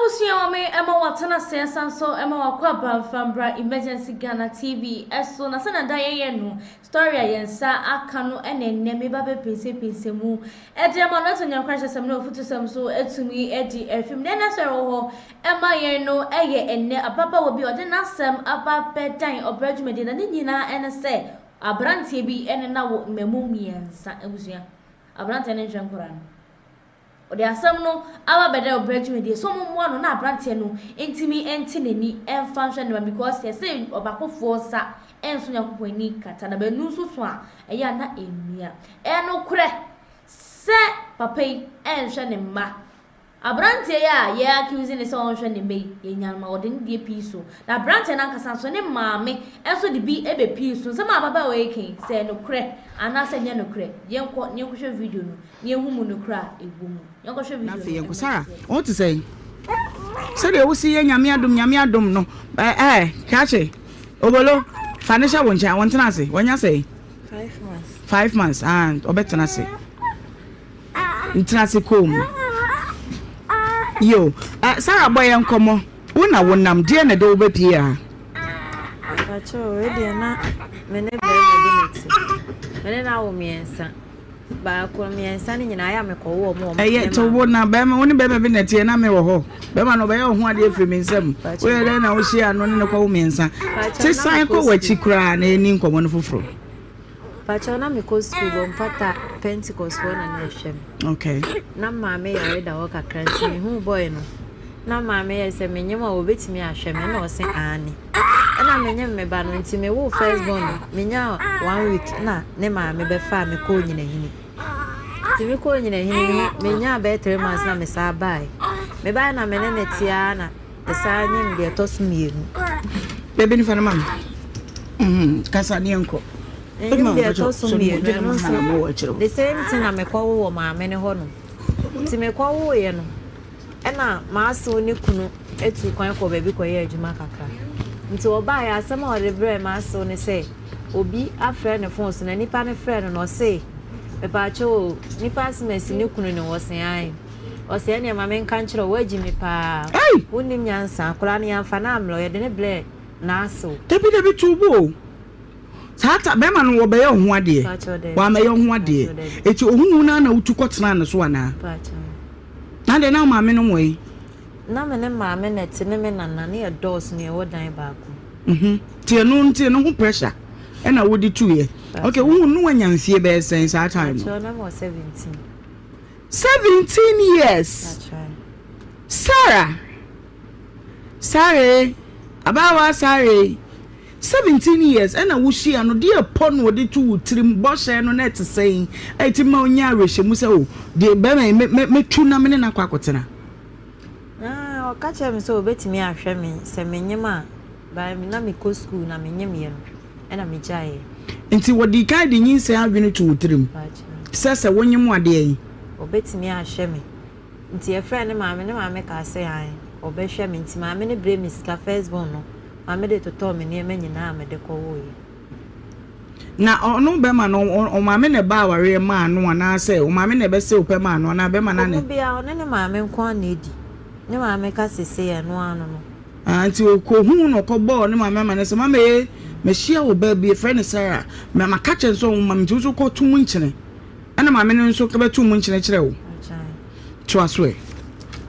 Abusua ma me ma watena ase asan so ma wakɔ aba mfa mbra Emergency Ghana TV so na sɛnea da yɛyɛ no story a yɛn nsa aka no ɛna ɛnnɛ meba bɛpɛnsɛpɛnsɛ mu ɛde ama no ɛto nyankorahyɛsɛm ne ɔfotusɛm so atumi adi afim na ɛnɛ sɔre wɔ hɔ ɛma yɛn no ɛyɛ ɛnnɛ ababaawa bi ɔde n'asɛm aba bɛdan ɔbrɛ dwumadie na ne nyinaa ɛne sɛ aberanteɛ bi ɛne na wɔ mmamu mmiɛnsa abusua aberanteɛ no nhwɛ nkora no. Ɔde asɛm no aba abɛda ɔbra dwumadie sɛ ɔmo mmoa no na abranteɛ no ntumi nte n'ani mfa nhwɛ ne ba because yɛse ɔbaakofoɔ nsa nso Nyankopɔn ani kata na baanu nso so a ɛyɛ a na ɛmia. Ɛyɛ nokorɛ sɛ papa yi nhwɛ ne mma. Abranteɛ yi a yɛ accuse no sɛ ɔnhwɛ ne mma yi yɛnya no ma ɔde ne deɛ pii so na abranteɛ no ankasa nso ne maame nso de bi bɛpii so. Nsɛm a ababaawa yi ka yi sɛ ɛyɛ nokorɛ anaasɛ ɛnyɛ nokorɛ yɛnkɔ na yɛnkɔhwɛ video no. na yɛahu mu nokorɛ a ɛwɔ mu. Yɛnkɔhwɛ Na video afei no yɛnkɔ. mmra Sarah, sisi. wo ho te sɛn? Sɛdeɛ wosi yɛ Nyame adom, Nyame adom no, ɛ ɛ krakye, obolo, fa no hyɛ wo nkyɛn, wɔntena ase, wanya sɛn? Five months. 5 months, ah, ɔbɛtena ase. Ntena ase koom. Yo, ɛ Sarah bɔ yɛn nkɔmmɔ, wo na wonam, deɛ na ɛde wo bɛpie ha? Pakyɛ wei deɛ na me ne bɛrima bi na te. Me ne no awo mmiɛnsa. Baako mmiɛnsa no nyinaa ayɛ a mekɔwo ɔmo wɔ Ɛyɛ me to wo maame. na bɛrima wo ne bɛrima bi na ɛteɛ na me wɔ hɔ. Bɛrima no ɔbɛyɛ wo ho adeɛ firi me nsam. Woyɛ dɛn na wohyia no ne no kɔwo mmiɛnsa? Pakyɛ Te na san mekɔ kɔ w'akyi sukuu. koraa na yɛni nkɔmmɔ no foforɔ. Pakyɛ na mekɔ sukuu bɔ mpata Pentecost hɔ na na ɛhwɛ me. Na maame yare da hɔ kakra nti mehuu boy no. Na maame yɛ sɛ menyem a wɔbɛtumi ahwɛ me na ɔse aane. Ɛna menyem me ba no nti mewoo first born no menyaa one week na ne maame bɛfaa me kɔɔ Nyinahini. Nti mekɔɔ Nyinahini no menyaa bɛyɛ 3 months na mesaa baeɛ. Mebaeɛ na me ne ne te ara na mesaa nyem deɛ ɛtɔ so mmienu. Baby no fa no ma me. Kasa ne yɛnkɔ. Menyem deɛ ɛtɔ so mmienu ɛno nso the same thing na mekɔwo wɔ maame ne hɔ nom. Nti mekɔwoeɛ no ɛna maasew ne kunu etu kwan kɔ baabi kɔyɛ adwuma kakra. Nti ɔbaeɛ asɛm a ɔde brɛɛ maasew ne sɛ obi afrɛ ne phone so na nipa no frɛ no na ɔse mepaakyɛw o nipa asɛm asi ne kunu ne wɔ se ae. Ɔse ɛneɛ ma menka nkyerɛ wo woagyi me paa. Hey! Wonnim nyansa akwadaa no yɛamfa no ammrɛ yɛde ne brɛɛ n'asew. Dabi dabi to bo o. Saa ta bɛrima no wɔbɛyɛ wo ho adeɛ. Pakyɛw dabi. Wamɛyɛ wo ho adeɛ. Pakyɛw dabi. Eti ohun na na wotu kɔtena ne so anaa? Pakyɛw. Na deɛ na wo maame no wɔ yi? Na me ne maame na ɛte ne me nana ne yɛ dɔɔso ne yɛwɔ dan baako mu. Nti ɛno nti ɛno ho pressure ɛna wode tuiɛ. Okay, wohu no wanya mfie bɛyɛ sɛn saa time no? Pakyɛw na mewɔ 17. 17 years. Pakyɛw. Sarah. Sarah, abaawa Sarah. 17 years ɛna wohyia no deɛ pɔ no wɔde to wo tirim bɔhyɛ no na ɛte sɛn ɛti ma onya awerɛhyɛmu sɛ o deɛ bɛrima yi mɛtu na me ne no akɔ akɔtena. Ah, ɔka kyerɛ me sɛ obetumi ahwɛ me sɛ menyem a ba na mekɔ sukuu na menyem yɛ no ɛna megyaeɛ. Nti wɔde kan de nyinsɛn adwene to wo tirim Pakyɛw. sɛ wonyem adeɛ yi. Obetumi ahwɛ me. Nti yɛfrɛ ne maame ne maame kaa sɛ ae ɔbɛhwɛ me nti maame no brɛ me sika first born no maame de totɔɔ me nneɛma nyinaa a mede kɔwoeɛ. Na ɔno bɛrima no ɔmaame na ɛba awareɛ maa no anaasɛ ɔmaame na ɛbɛsɛ wo pɛ maa no anaa bɛrima na ne. Ɔmo bia ɔne ne maame nko ara na edi. Ne maame ka sese ɛno ano no. Ah, nti okohu no ɔkɔbɔɔ ne maame ama ne sɛ mama ye mahyia wo baa bi efrɛ ne Sarah ma maka kyerɛ no sɛ ɔmo ma me nti wo nso kɔto mu nkyene ɛna maame no nso bɛto mu nkyene kyerɛ wo Pakyɛw. toa so ɛ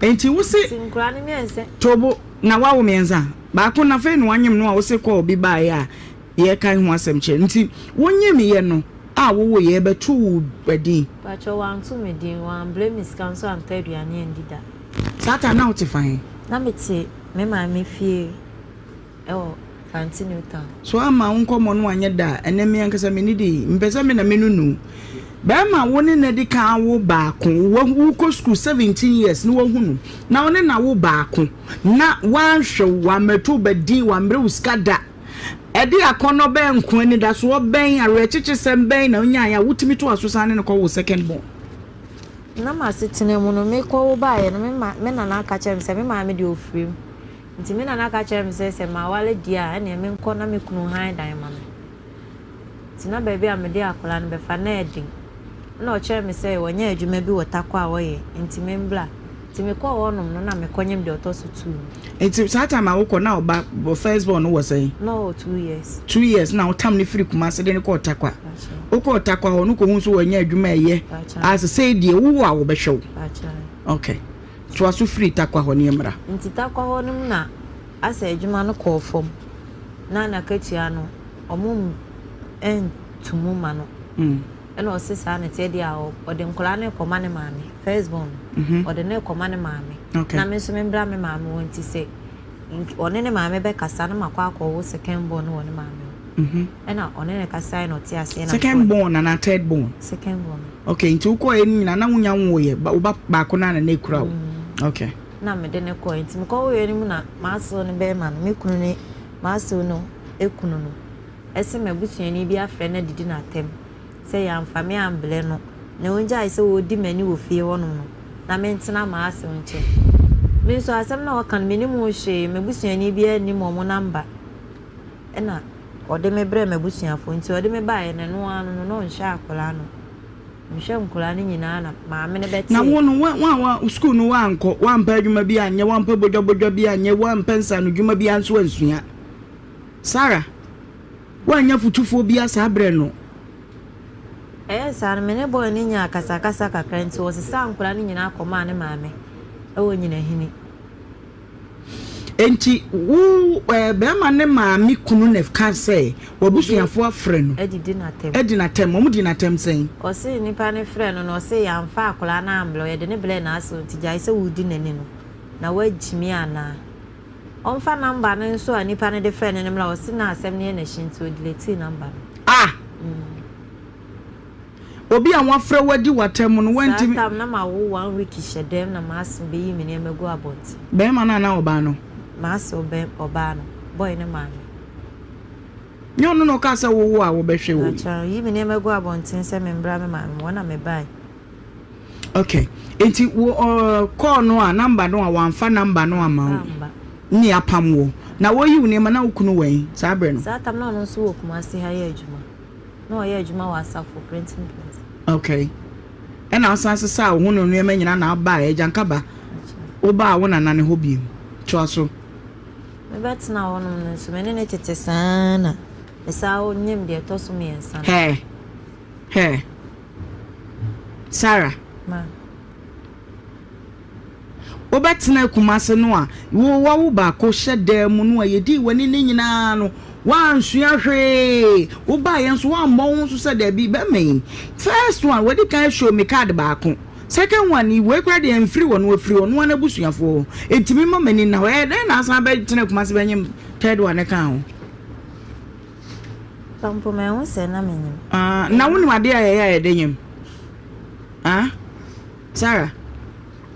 nti wo se Nti nkwadaa no mmiɛnsa. Tobo na wawo mmiɛnsa baako na afei na wanyem no a wo se kɔɔ bi baeɛ a yɛka ho asɛm kyerɛ nti wonyem yɛ no a wowɔ yɛ bɛto wo din. Pakyɛw wanto me din wambrɛ me sika nso antɔ aduane andi da. Saa ta na wote fa he? Na mete me maame fie ɛwɔ Fanti New Town. So ama wo nkɔmmɔ no anyɛ da a ɛnɛ me ankasa me nidi mpɛ sɛ me na me nunu bɛrima wo ne na di kan wo baako wokɔ school 17 years na wahu no na wo ne na wo baako na wanhwɛ wo wammɛto bɛdin wammrɛ wo sika da ɛde akɔnnɔ bɛn nko anidasoɔ bɛn awerɛkyekyesɛm bɛn na wonyaeɛ a wotumi to aso san ne no kɔwo second born? Na m'asetena mu no mekɔwo baeɛ no me ma me nana aka kyerɛ me sɛ me maame deɛ ofiri mu. Nti me nana ka kyerɛ me sɛ sɛ mawale deɛ a ɛneɛ menkɔ na me kunu han dan ma me. Nti na baabi a mede akwadaa no bɛfa na ɛden. Ɛna ɔkyerɛ me sɛ wɔnyɛ adwuma bi wɔ Tarkwa a wɔyɛ nti membra. Nti mekɔɔ hɔnom no na mekɔnyem deɛ ɔtɔ so tuu no. Nti saa time a wokɔ na ɔba first born no wɔ sɛn? Na ɔwɔ 2 years. 2 years na wotam no firi Kumase de no kɔɔ Takwa. Wokɔɔ Takwa hɔ no kɔhu so wɔanya adwuma ɛyɛ asɛ sɛ deɛ wowɔ a wɔbɛhwɛ wo. Okay, toa so firi Takwa hɔ ne mmra. Nti Takwa hɔ no mu na asɛ adwuma no kɔɔ fam na n'akatua no ɔmo ntumu ma no. Ɛna ɔse saa ne teɛ deɛ a, ɔde nkwadaa no rekɔma ne maame, first born no. Ɔde no rekɔma ne maame. Na me nso membra me maame hɔ, nti sɛ ɔne ne maame bɛkasa na makɔ akɔwo second born no wɔ ne maame hɔ. Ɛna ɔne ne kasaeɛ na ɔte aseɛ na Second born anaa third born? Second born. Okay, nti wokɔɛ no nyinaa na wonya nwoyɛ wo ba baako no a na na ekura wo. Okay. Na mede ne kɔɛ, nti mekɔwoeɛ no mu na m'asew no bɛrima no, me kunu ne m'asew no ekunu no, ɛsɛ m'abusuani bi afrɛ no adidi n'atɛm sɛ yɛamfa me ambrɛ no na ongyae sɛ ɔredi m'ani wɔ fie hɔnom no na mentena m'asew nkyɛn. Me nso asɛm na ɔka no mennim ho hwee, m'abusuani biara nnim ɔmo namba. Ɛna ɔde me brɛɛ m'abusuafoɔ, nti ɔde me baeɛ no, ɛno ara no na ɔnhwɛ akwadaa no. Nhwɛ nkwadaa no nyinaa na maame no bɛtee. Na wo no, wo a wa sukuu no woankɔ, woampɛ adwuma bi anyɛ, woampɛ bodwabodwa bi anyɛ, woampɛ nsaanodwuma bi nso ansua. Sarah, woannya fotufoɔ biara saa berɛ no? Ɛyɛɛ saa no, me ne boy no nyaa akasakasa kakra nti ɔsesaa nkwadaa no nyinaa kɔmaa ne maame wɔ Nyinahini. Enti wo ɛɛ bɛrima ne maame kunu na ka sɛ w'abusuafoɔ afrɛ no? Adidi n'atɛm. Adi n'atɛm. Wɔn di n'atɛm sɛn? Ɔse nipa no frɛ no na ɔse yɛamfa akwadaa no ambrɛ wo, yɛde no brɛɛ n'asew nti gyae sɛ woredi n'ani no na woagyi me anaa? Ɔmfa number no nso a nipa no de frɛ no no mmra, ɔse na asɛm no yɛ n'ahyi nti ɔdeletee number no. Ah! Obi a wɔafrɛ wo adi w'atɛm no woantumi. Saa tam na mawo one week hyɛ dɛm na m'asew bɛyi me nneɛma gu abɔnten. Bɛrima no anaa ɔbaa no? M'asew bɛ ɔbaa no, boy no maame. Nyɛ ɔno na ɔkaa sɛ wowo a wɔbɛhwɛ wo yi? Akyɛ, yi me nneɛma gu abɔnten sɛ membra me maame hɔ na mebae. Okay, nti wo uh, call no a number no a wɔamfa number no ama wo ne apam wo na wɔyi wo nneɛma na wo kunu wɛn saa berɛ no? Saa tam na ɔno nso wɔ Kumasi ha yɛ adwuma. Na ɔyɛ adwuma wɔ Asafo Printing Press. Okay. Ɛna asan sesa wo ho ne nneɛma nyinaa na aba a Agyankaba wobaa wo nana ne hɔ bio. Toa so. Mebɛtena hɔnom no nso me ne ne tete saa na mesan nyem deɛ ɛtɔ so mmiɛnsa no. Hɛɛ. Hɛɛ. Sarah. Ma. Wobɛtena Kumase no a wo wawo baako hyɛ dan mu no a yɛdii w'ani ne nyinaa no woansua hwee, wobaeɛ nso woammɔ wo ho so sɛ daabi bɛrima yi first one wadi kan show me card baako, second one yi wei koraa deɛ ɛmfiri wɔn, ɛfiri ɔno ara n'abusuafoɔ hɔ, enti memma m'ani nna hɔ, ɛyɛ dɛn na asan abɛtena Kumase bɛnyem third one no kaa ho? Mpo manhu sɛ na menyem. Ah, na wonim adeɛ a yɛyɛ a yɛde nyem? Ah, Sarah,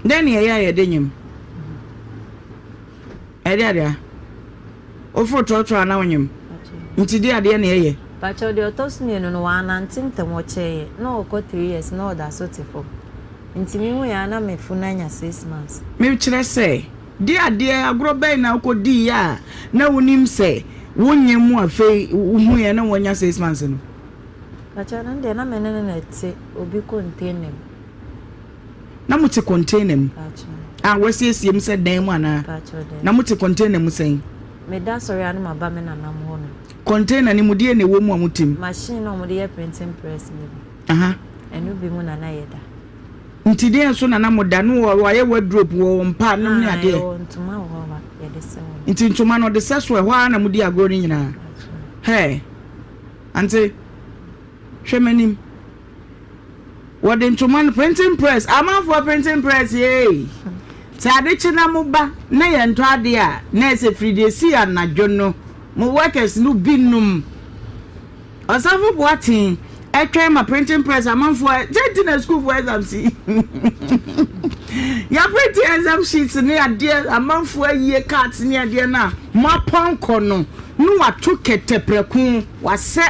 dɛn ne yɛyɛ a yɛde nyem? Ɛde adeɛ a? Woforo trɔtrɔ a na wonyem. Nti de adeɛ na ɛyɛ. Pakyɛw, deɛ ɔtɔ so mmienu no, wannante ntɛm, ɔkyɛeɛ. Na ɔkɔ 3 years na ɔda so te fam. Nti mehuiɛ ara na me funu anya 6 months. Mekyerɛ sɛ, de adeɛ agorɔ bɛn na wokɔdiiɛ a na wonim sɛ wonyem mu afei wohuiɛ na woanya 6 months no? Pakyɛw, no deɛ na me ne no na ɛte obi container mu. Na mote container mu? Pakyɛw. A wɔasiesie mu sɛ dan mu anaa? Pakyɛw, dan. Na mote container mu sɛn? Meda sɔre a na maba me nanam hɔ nom. Container no mu deɛ na ɛwɔ mu a mote mu? Machine na wɔde yɛ printing press no bi. Ɛno bi mu na na yɛda. Nti deɛ nso na na moda no wɔ wɔayɛ wardrobe wɔ mpa nom ne adeɛ? Ɛwɔ ntoma wɔ hɔ a yɛde sɛ hɔ. Nti ntoma no ɔde sɛ so ɛhɔ ara na modi agorɔ no nyinaa? Hɛɛ, ante, hwɛ m'anim. Wɔde ntoma no printing press, amanfoɔ printing press yee. Sɛ ade kye na mo ba na yɛntɔ adeɛ a, na ɛsɛ firi deɛ ɛsii anadwo no, mo workers no bi nom. Ɔsafo Boateng ɛtwɛn ma printing press amanfoɔ sɛ nti na sukuufoɔ exams yi yɛaprinti exam sheets ne adeɛ, amanfoɔ ayie cards ne adeɛ no a moapɔnkɔ no ne wato kɛtɛ prɛko wasɛ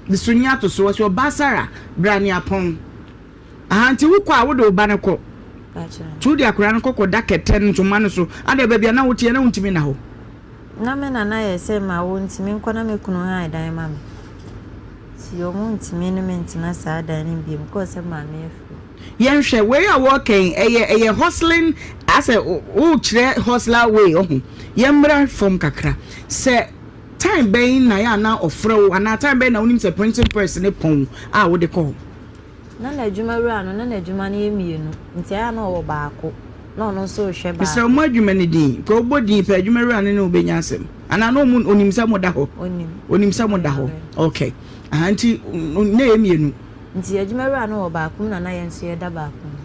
de so nyi ato so ɔsɛ ɔbaa Sarah bra ne apɔn aha nti wokɔ a wode wo ba no kɔ nti wode akwadaa no kɔ kɔda kɛtɛ no ntoma no so adɛ baabi a na woteɛ na wontumi nna hɔ. Na me nana yɛ sɛ ma wɔntumi nkɔ na me kunu han dan ma me. Nti ɔmo ntumi ne me ntena saa dan no bio kɔɔ sɛ maame afiri. Yɛnhwɛ, wei a wɔreka yi, ɛyɛ ɛyɛ hustling, asɛ wokyerɛ hustler way ɔho. Yɛmmra fam kakra. Sɛ time bɛn na yɛ a na ɔfrɛ wo anaa time bɛn na wonim sɛ printing press ne pɔn a wode kɔ hɔ? Na n'adwuma wura no, na n'adwuma no yɛ mmienu, nti ɛyɛ a na ɔwɔ baako, na ɔno nso rehwɛ baako. Mesrɛ wo, mo adwuma no din, kɔ wobɔ din pɛ, adwuma wura no ne wo bɛnya asɛm. Anaa na ɔmu, onim sɛ moda hɔ? Onim. Onim sɛ moda hɔ. Okay. Aha, nti na ɛyɛ mmienu. Nti adwuma wura no wɔ baako mu na na yɛn nso yɛda baako mu.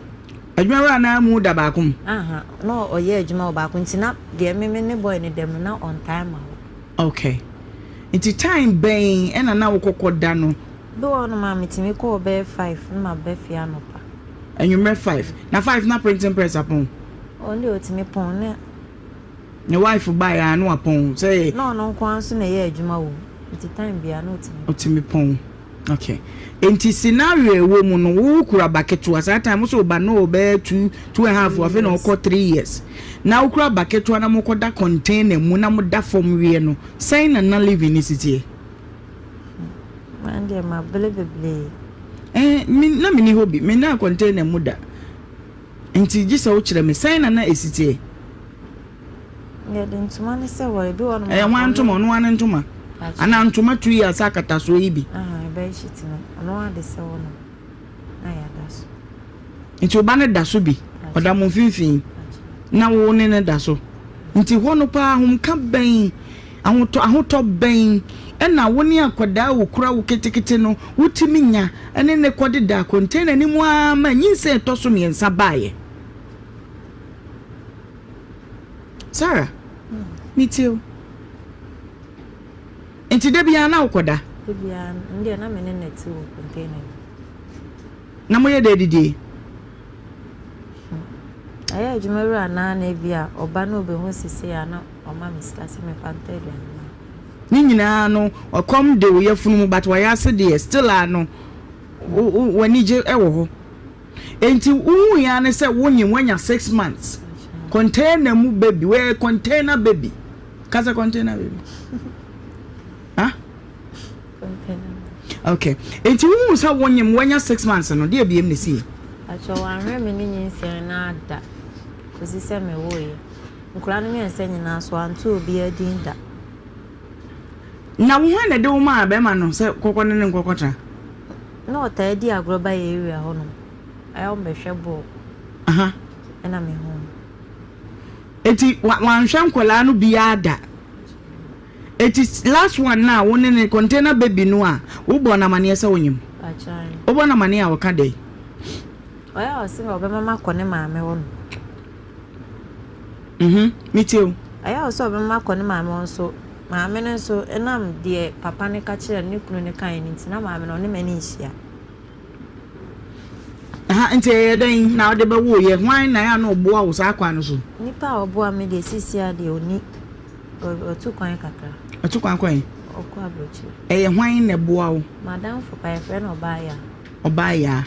Adwuma wura no ara mu da baako mu? Aha, na ɔyɛ adwuma wɔ baako nti na deɛ me me ne boy no da mu no na ɔntaa mma hɔ. Okay. Nti time bɛn ɛna na wokɔkɔ da no? Bi wɔ hɔnom a metumi kɔ hɔ bɛyɛ five na maba fie anɔpa. Anwummerɛ five? Na five na printing press apɔn? Ɔno deɛ ɔtumi pɔn na. Ne wife baeɛ a na wapɔn sɛ. Na ɔno nko ara nso na ɛyɛ adwuma wɔ mu nti time biara na ɔtumi pɔn. Ɔtumi pɔn. Okay. Enti scenario a ɛwɔ mu no, wo kura ba ketewa saa time wo sɛ wo ba no wɔ bɛyɛ two, two and half, afei na ɔkɔ three years. Na wo kura ba ketewa na mokɔ da container mu na mo da fam wie no, sɛn na na living no si teɛ? Man deɛ mabere bebree. Eh, me, na menni hɔ bi, mennaa container mu da. Nti gye sɛ wokyerɛ me, sɛn na na ɛsi teɛ? Yɛde ntoma no sɛ wɔ ebi wɔ nom. Ɛyɛ hwan ntoma? Ɔno ara ne ntoma? Anaa ntoma tu yi asa akatasoɔ yi bi? Ɛbɛyɛ sheet no, ɔno ara de sɛ wɔ nom na yɛada so. Nti wo ba no da so bi? Ɔda mo mfimfini na wo ne no da so. Nti hɔ no paa ahomka bɛn, ahotɔ ahotɔ bɛn ɛna wo ne akwadaa a okura wo ketekete no wotumi nya ɛne ne kɔdeda container no mu ara ma nyinsɛn ɛtɔ so mmiɛnsa baeɛ? Sarah, metie wo. Nti da biara na wokɔda? Da biara, ndeɛ na me ne no te wɔ container mu. Na moyɛ dɛ didie? Ɛyɛ adwuma wura naa na ebi a ɔba na ɔbɛhu sisi a na ɔma me sika sɛ mefa ntɔ aduane ma. Ne nyinaa no ɔkɔm de wo yafunu mu but wayɛ ase deɛ still a no w'ani gye wɔ hɔ. Enti wohui ara ne sɛ wonyim wanya six months container mu baby wɔyɛ container baby kasa container baby ah okay enti wohu sɛ wonyim wanya six months no deɛ biem ne sie. Atwa wanhwɛ me ne nyinsɛn no ada kɔsi sɛ mewoeɛ nkwadaa no mmiɛnsa nyinaa so anto obiara din da. Na wo hwan na ɛde wo maa bɛrima no sɛ kɔkɔ ne ne nkɔkɔtra? Na ɔtaa di agorɔ ba yɛ area hɔ nom. Ayɛ a ɔmbɛhwɛ bɔɔl. Aha. Ɛna me hu no. Eti wa wanhwɛ nkwadaa no biara da. Eti last one no a wo ne ne container baby no a wobɔ no amaneɛ sɛ wonyem. Akyan. Wobɔ no amaneɛ a ɔka dɛn? Ɔyɛ a ɔse ɔbɛma makɔ ne maame hɔ nom. Mhm, metie o. Ɛyɛ a ɔsɛ ɔbɛma akɔ ne maame hɔ nso, maame no nso, ɛnam deɛ papa no ka kyerɛɛ no, ne kunu no kaeɛ no nti, na maame no ɔne m'ani nhyia. Aha, nti ɛyɛ dɛn na wode bɛwoeɛ? Hwan na ɛyɛ a na ɔboa wo saa kwan no so? Nipa a ɔboa me deɛ, seesei ara deɛ ɔnni, watu kwan kakra. Watu kwan kɔ he? Ɔkɔ aburokyire. Ɛyɛ hwan na ɛboa wo? M'adamfo pa, yɛfrɛ no Ɔbaayaa. Ɔbaayaa.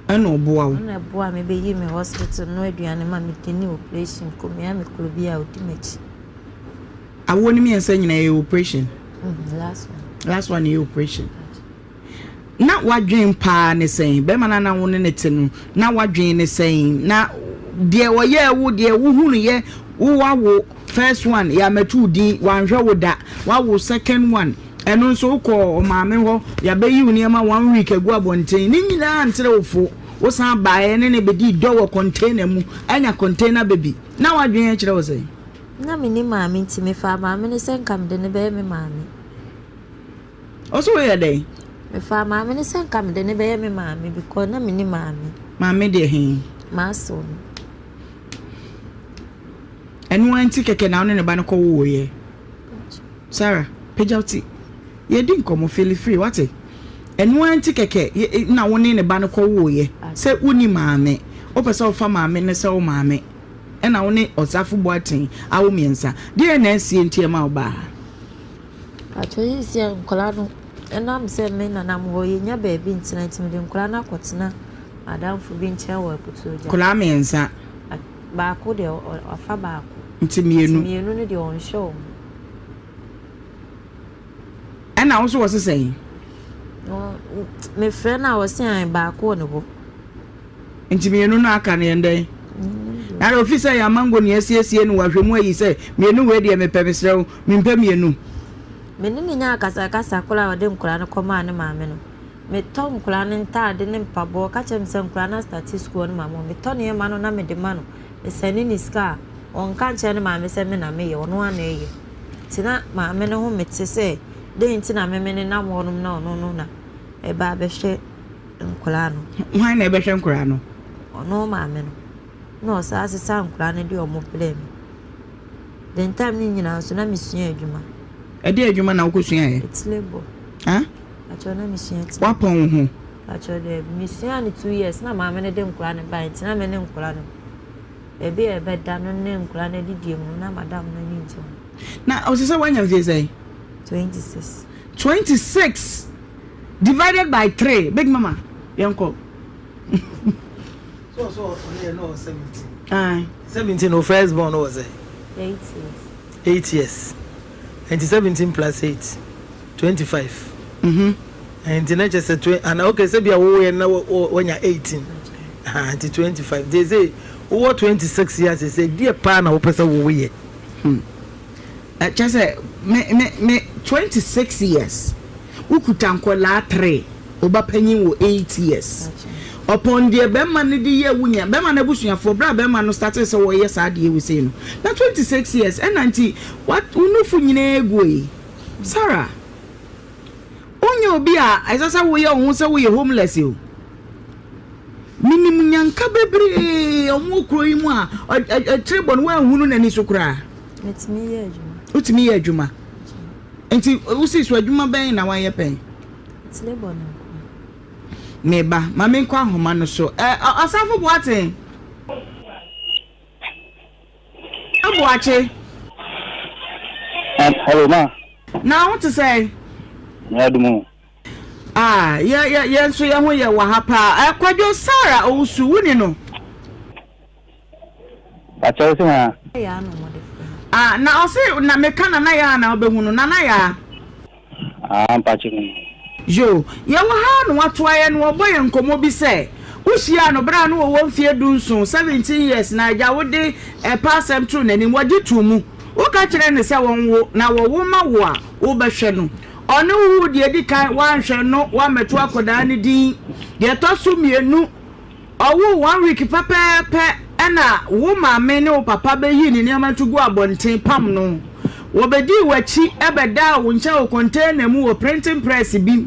Ɛna ɔboa wo. Ɔna ɛboa me bɛyi me hospital noa aduane ma me di ne operation kɔmia me kuro bi a ɔdi m'akyi. Awoɔ no mmiɛnsa nyinaa yɛ operation? Mm, last one. Last one yɛ operation. Na wadwen paa ne sɛn? Bɛrima no na wo ne ne te no, na wadwen ne sɛn? Na deɛ ɔyɛɛ wo deɛ wohunu yɛ wo wawo first one yɛamɛto wo din wanhwɛ wo da wawo second one Ɛno nso wokɔɔ ɔmaame hɔ, yɛabɛyi wo nneɛma one week agu abɔnten, ne nyinaa antere wo fo, wosan baeɛ ne no bɛdii dɔ wɔ container mu, anya container baby. Na w'adwene kyerɛ wo sɛn? Na menni maame nti mefaa maame no sɛ nka mede no bɛyɛ me maame. Wo so woyɛ dɛn? Mefaa maame no sɛ nka mede no bɛyɛ me maame because na menni maame. Maame deɛ he? M'asew no. Ɛno ara nti kɛkɛ na wo ne ne ba no kɔwooeɛ? Sarah, pagya wo ti. Yɛredi nkɔmmɔ, feel free, wate? Ɛno ara nti kɛkɛ na wo ne ne ba no kɔwooeɛ, sɛ wonni maame, wopɛ sɛ wofa maame no sɛ wo maame, ɛna wo ne Ɔsafo Boateng awo mmiɛnsa. Deɛn na asie nti ɛma wobaa ha? Pakyɛ seisei nkwadaa no, ɛnam sɛ me nana mo hɔ yɛnnya baabi ntena nti mede nkwadaa no akɔtena m'adamfo bi nkyɛn wɔ Aputuogya. Nkwadaa mmiɛnsa? Baako deɛ wafa baako. Nti mmienu. Nti mmienu no deɛ ɔnhwɛ wɔn. Ɛna wo nso wɔ se sɛn? Mefrɛ no a ɔse an baako wɔ ne hɔ. Nti mienu no aka no yɛn dɛn? Na ofi sɛ yɛ amango nea asiesie no wahwɛ mu ayi sɛ mienu wei deɛ mepɛ mesrɛ wo mempɛ mienu. Me ne no nyaa akasakasa koraa a ɔde nkwadaa no kɔmaa ne maame no. Metɔ nkwadaa no ntaade ne mpaboa, ɔka kyerɛ me sɛ nkwadaa no astate sukuu ɔne maame hɔ. Metɔ nneɛma no na mede ma no. Mesɛne ne sika a, ɔnka nkyerɛ ne maame sɛ me na meyɛ, ɔno ara na ɛyɛ. Nti na maame no ho mete sɛ dɛn nti na me menenam hɔnom na ɔno no na ɛba abɛhwɛ nkwadaa no. Hwan na ɛbɛhwɛ nkwadaa no? Ɔno maame no. Na ɔsan sesa nkwadaa no de wɔn brɛɛ me. The time no nyinaa nso na mesua adwuma. Ɛdeɛn adwuma na wokɔsuaeɛ? Etire bɔ. Huh? Pakyɛ na mesua etire. Woapɔn wo ho? Pakyɛ daabi. Mesuaa no 2 years na maame no de nkwadaa no baeɛ nti na me ne nkwadaa no baabi a yɛbɛda no ne nkwadaa no adidie mu no na madam no ani ngye ho. Na ɔsɛ sɛ woanya mfie sɛn? 26. 26 divided by 3 big mama yɛnkɔ. So so ɔno yɛ no 17. Aye. 17 o first born no was 8 years. 8 years. Nti 17 plus 8 25. Nti na kyerɛ sɛ ana okay sɛ bia woyɛ na wanya 18. Ha nti 25. Nti sɛ wowɔ 26 years sɛ deɛ paa na wopɛ sɛ woyɛ. Kyerɛ sɛ me 26 years wokuta nkɔlaa 3 ɔba panyin wɔ 8 years. Ɔpɔn deɛ bɛrima no de yɛ wo nya bɛrima no abusuafoɔ berɛ a bɛrima no start sɛ wɔyɛ saa adeɛ wo sei no na 26 years ɛna nti wo nufu nyinaa egu yi. Sarah, wonyɛ obi a ɛsɛ sɛ woyɛ wo ho sɛ woyɛ homeless o. Menim nyanka bebree a wɔwɔ kuro yi mu a ɛkyerɛ bɔ no woanhunu n'ani so koraa. Metumi yɛ adwuma. Wotumi yɛ adwuma. Nti wosi so adwuma bɛn na wayɛ pɛn? Tire bɔ no nko. Meba, ma menkɔ ahoma no so. Ɛ Ɔsafo Boateng. Aboakye. Hello ma. Na wo te sɛ? Nyɛ adum. Ah, yɛ yɛ yɛ nso yɛ ho yɛ wɔ ha paa. Ɛ Kwadwo Sarah Owusu, wo ni no? Pakyɛw sɛ ha. Ah, na ɔse na meka Nana Yaa na wobɛhu no. Nana Yaa. Ah, mpakyɛw mu. Yo, yɛwɔ ha na watoa yɛn na wɔbɔ yɛn nkɔmmɔ bi sɛ, wohyiaa no berɛ a na wɔwɔ mfeɛ 17, 17 years, na agya wode ɛpɛ asɛm too n'anim, wɔgye too mu. Woka kyerɛɛ no sɛ wɔnwo, na wɔwo ma wo a, wobɛhwɛ no. Ɔne wo woo deɛ ɛdi kan, woanhwɛ no, woammɛto akwadaa no din. Deɛ ɛtɔ so mmienu, ɔwoo one week pɛpɛɛpɛ ɛna wo maame ne wo papa bɛyii ne nneɛma to gu abɔnten pam no. Wɔbɛdii w'akyi bɛdaa wo nkyɛn wɔ container mu wɔ printing press bi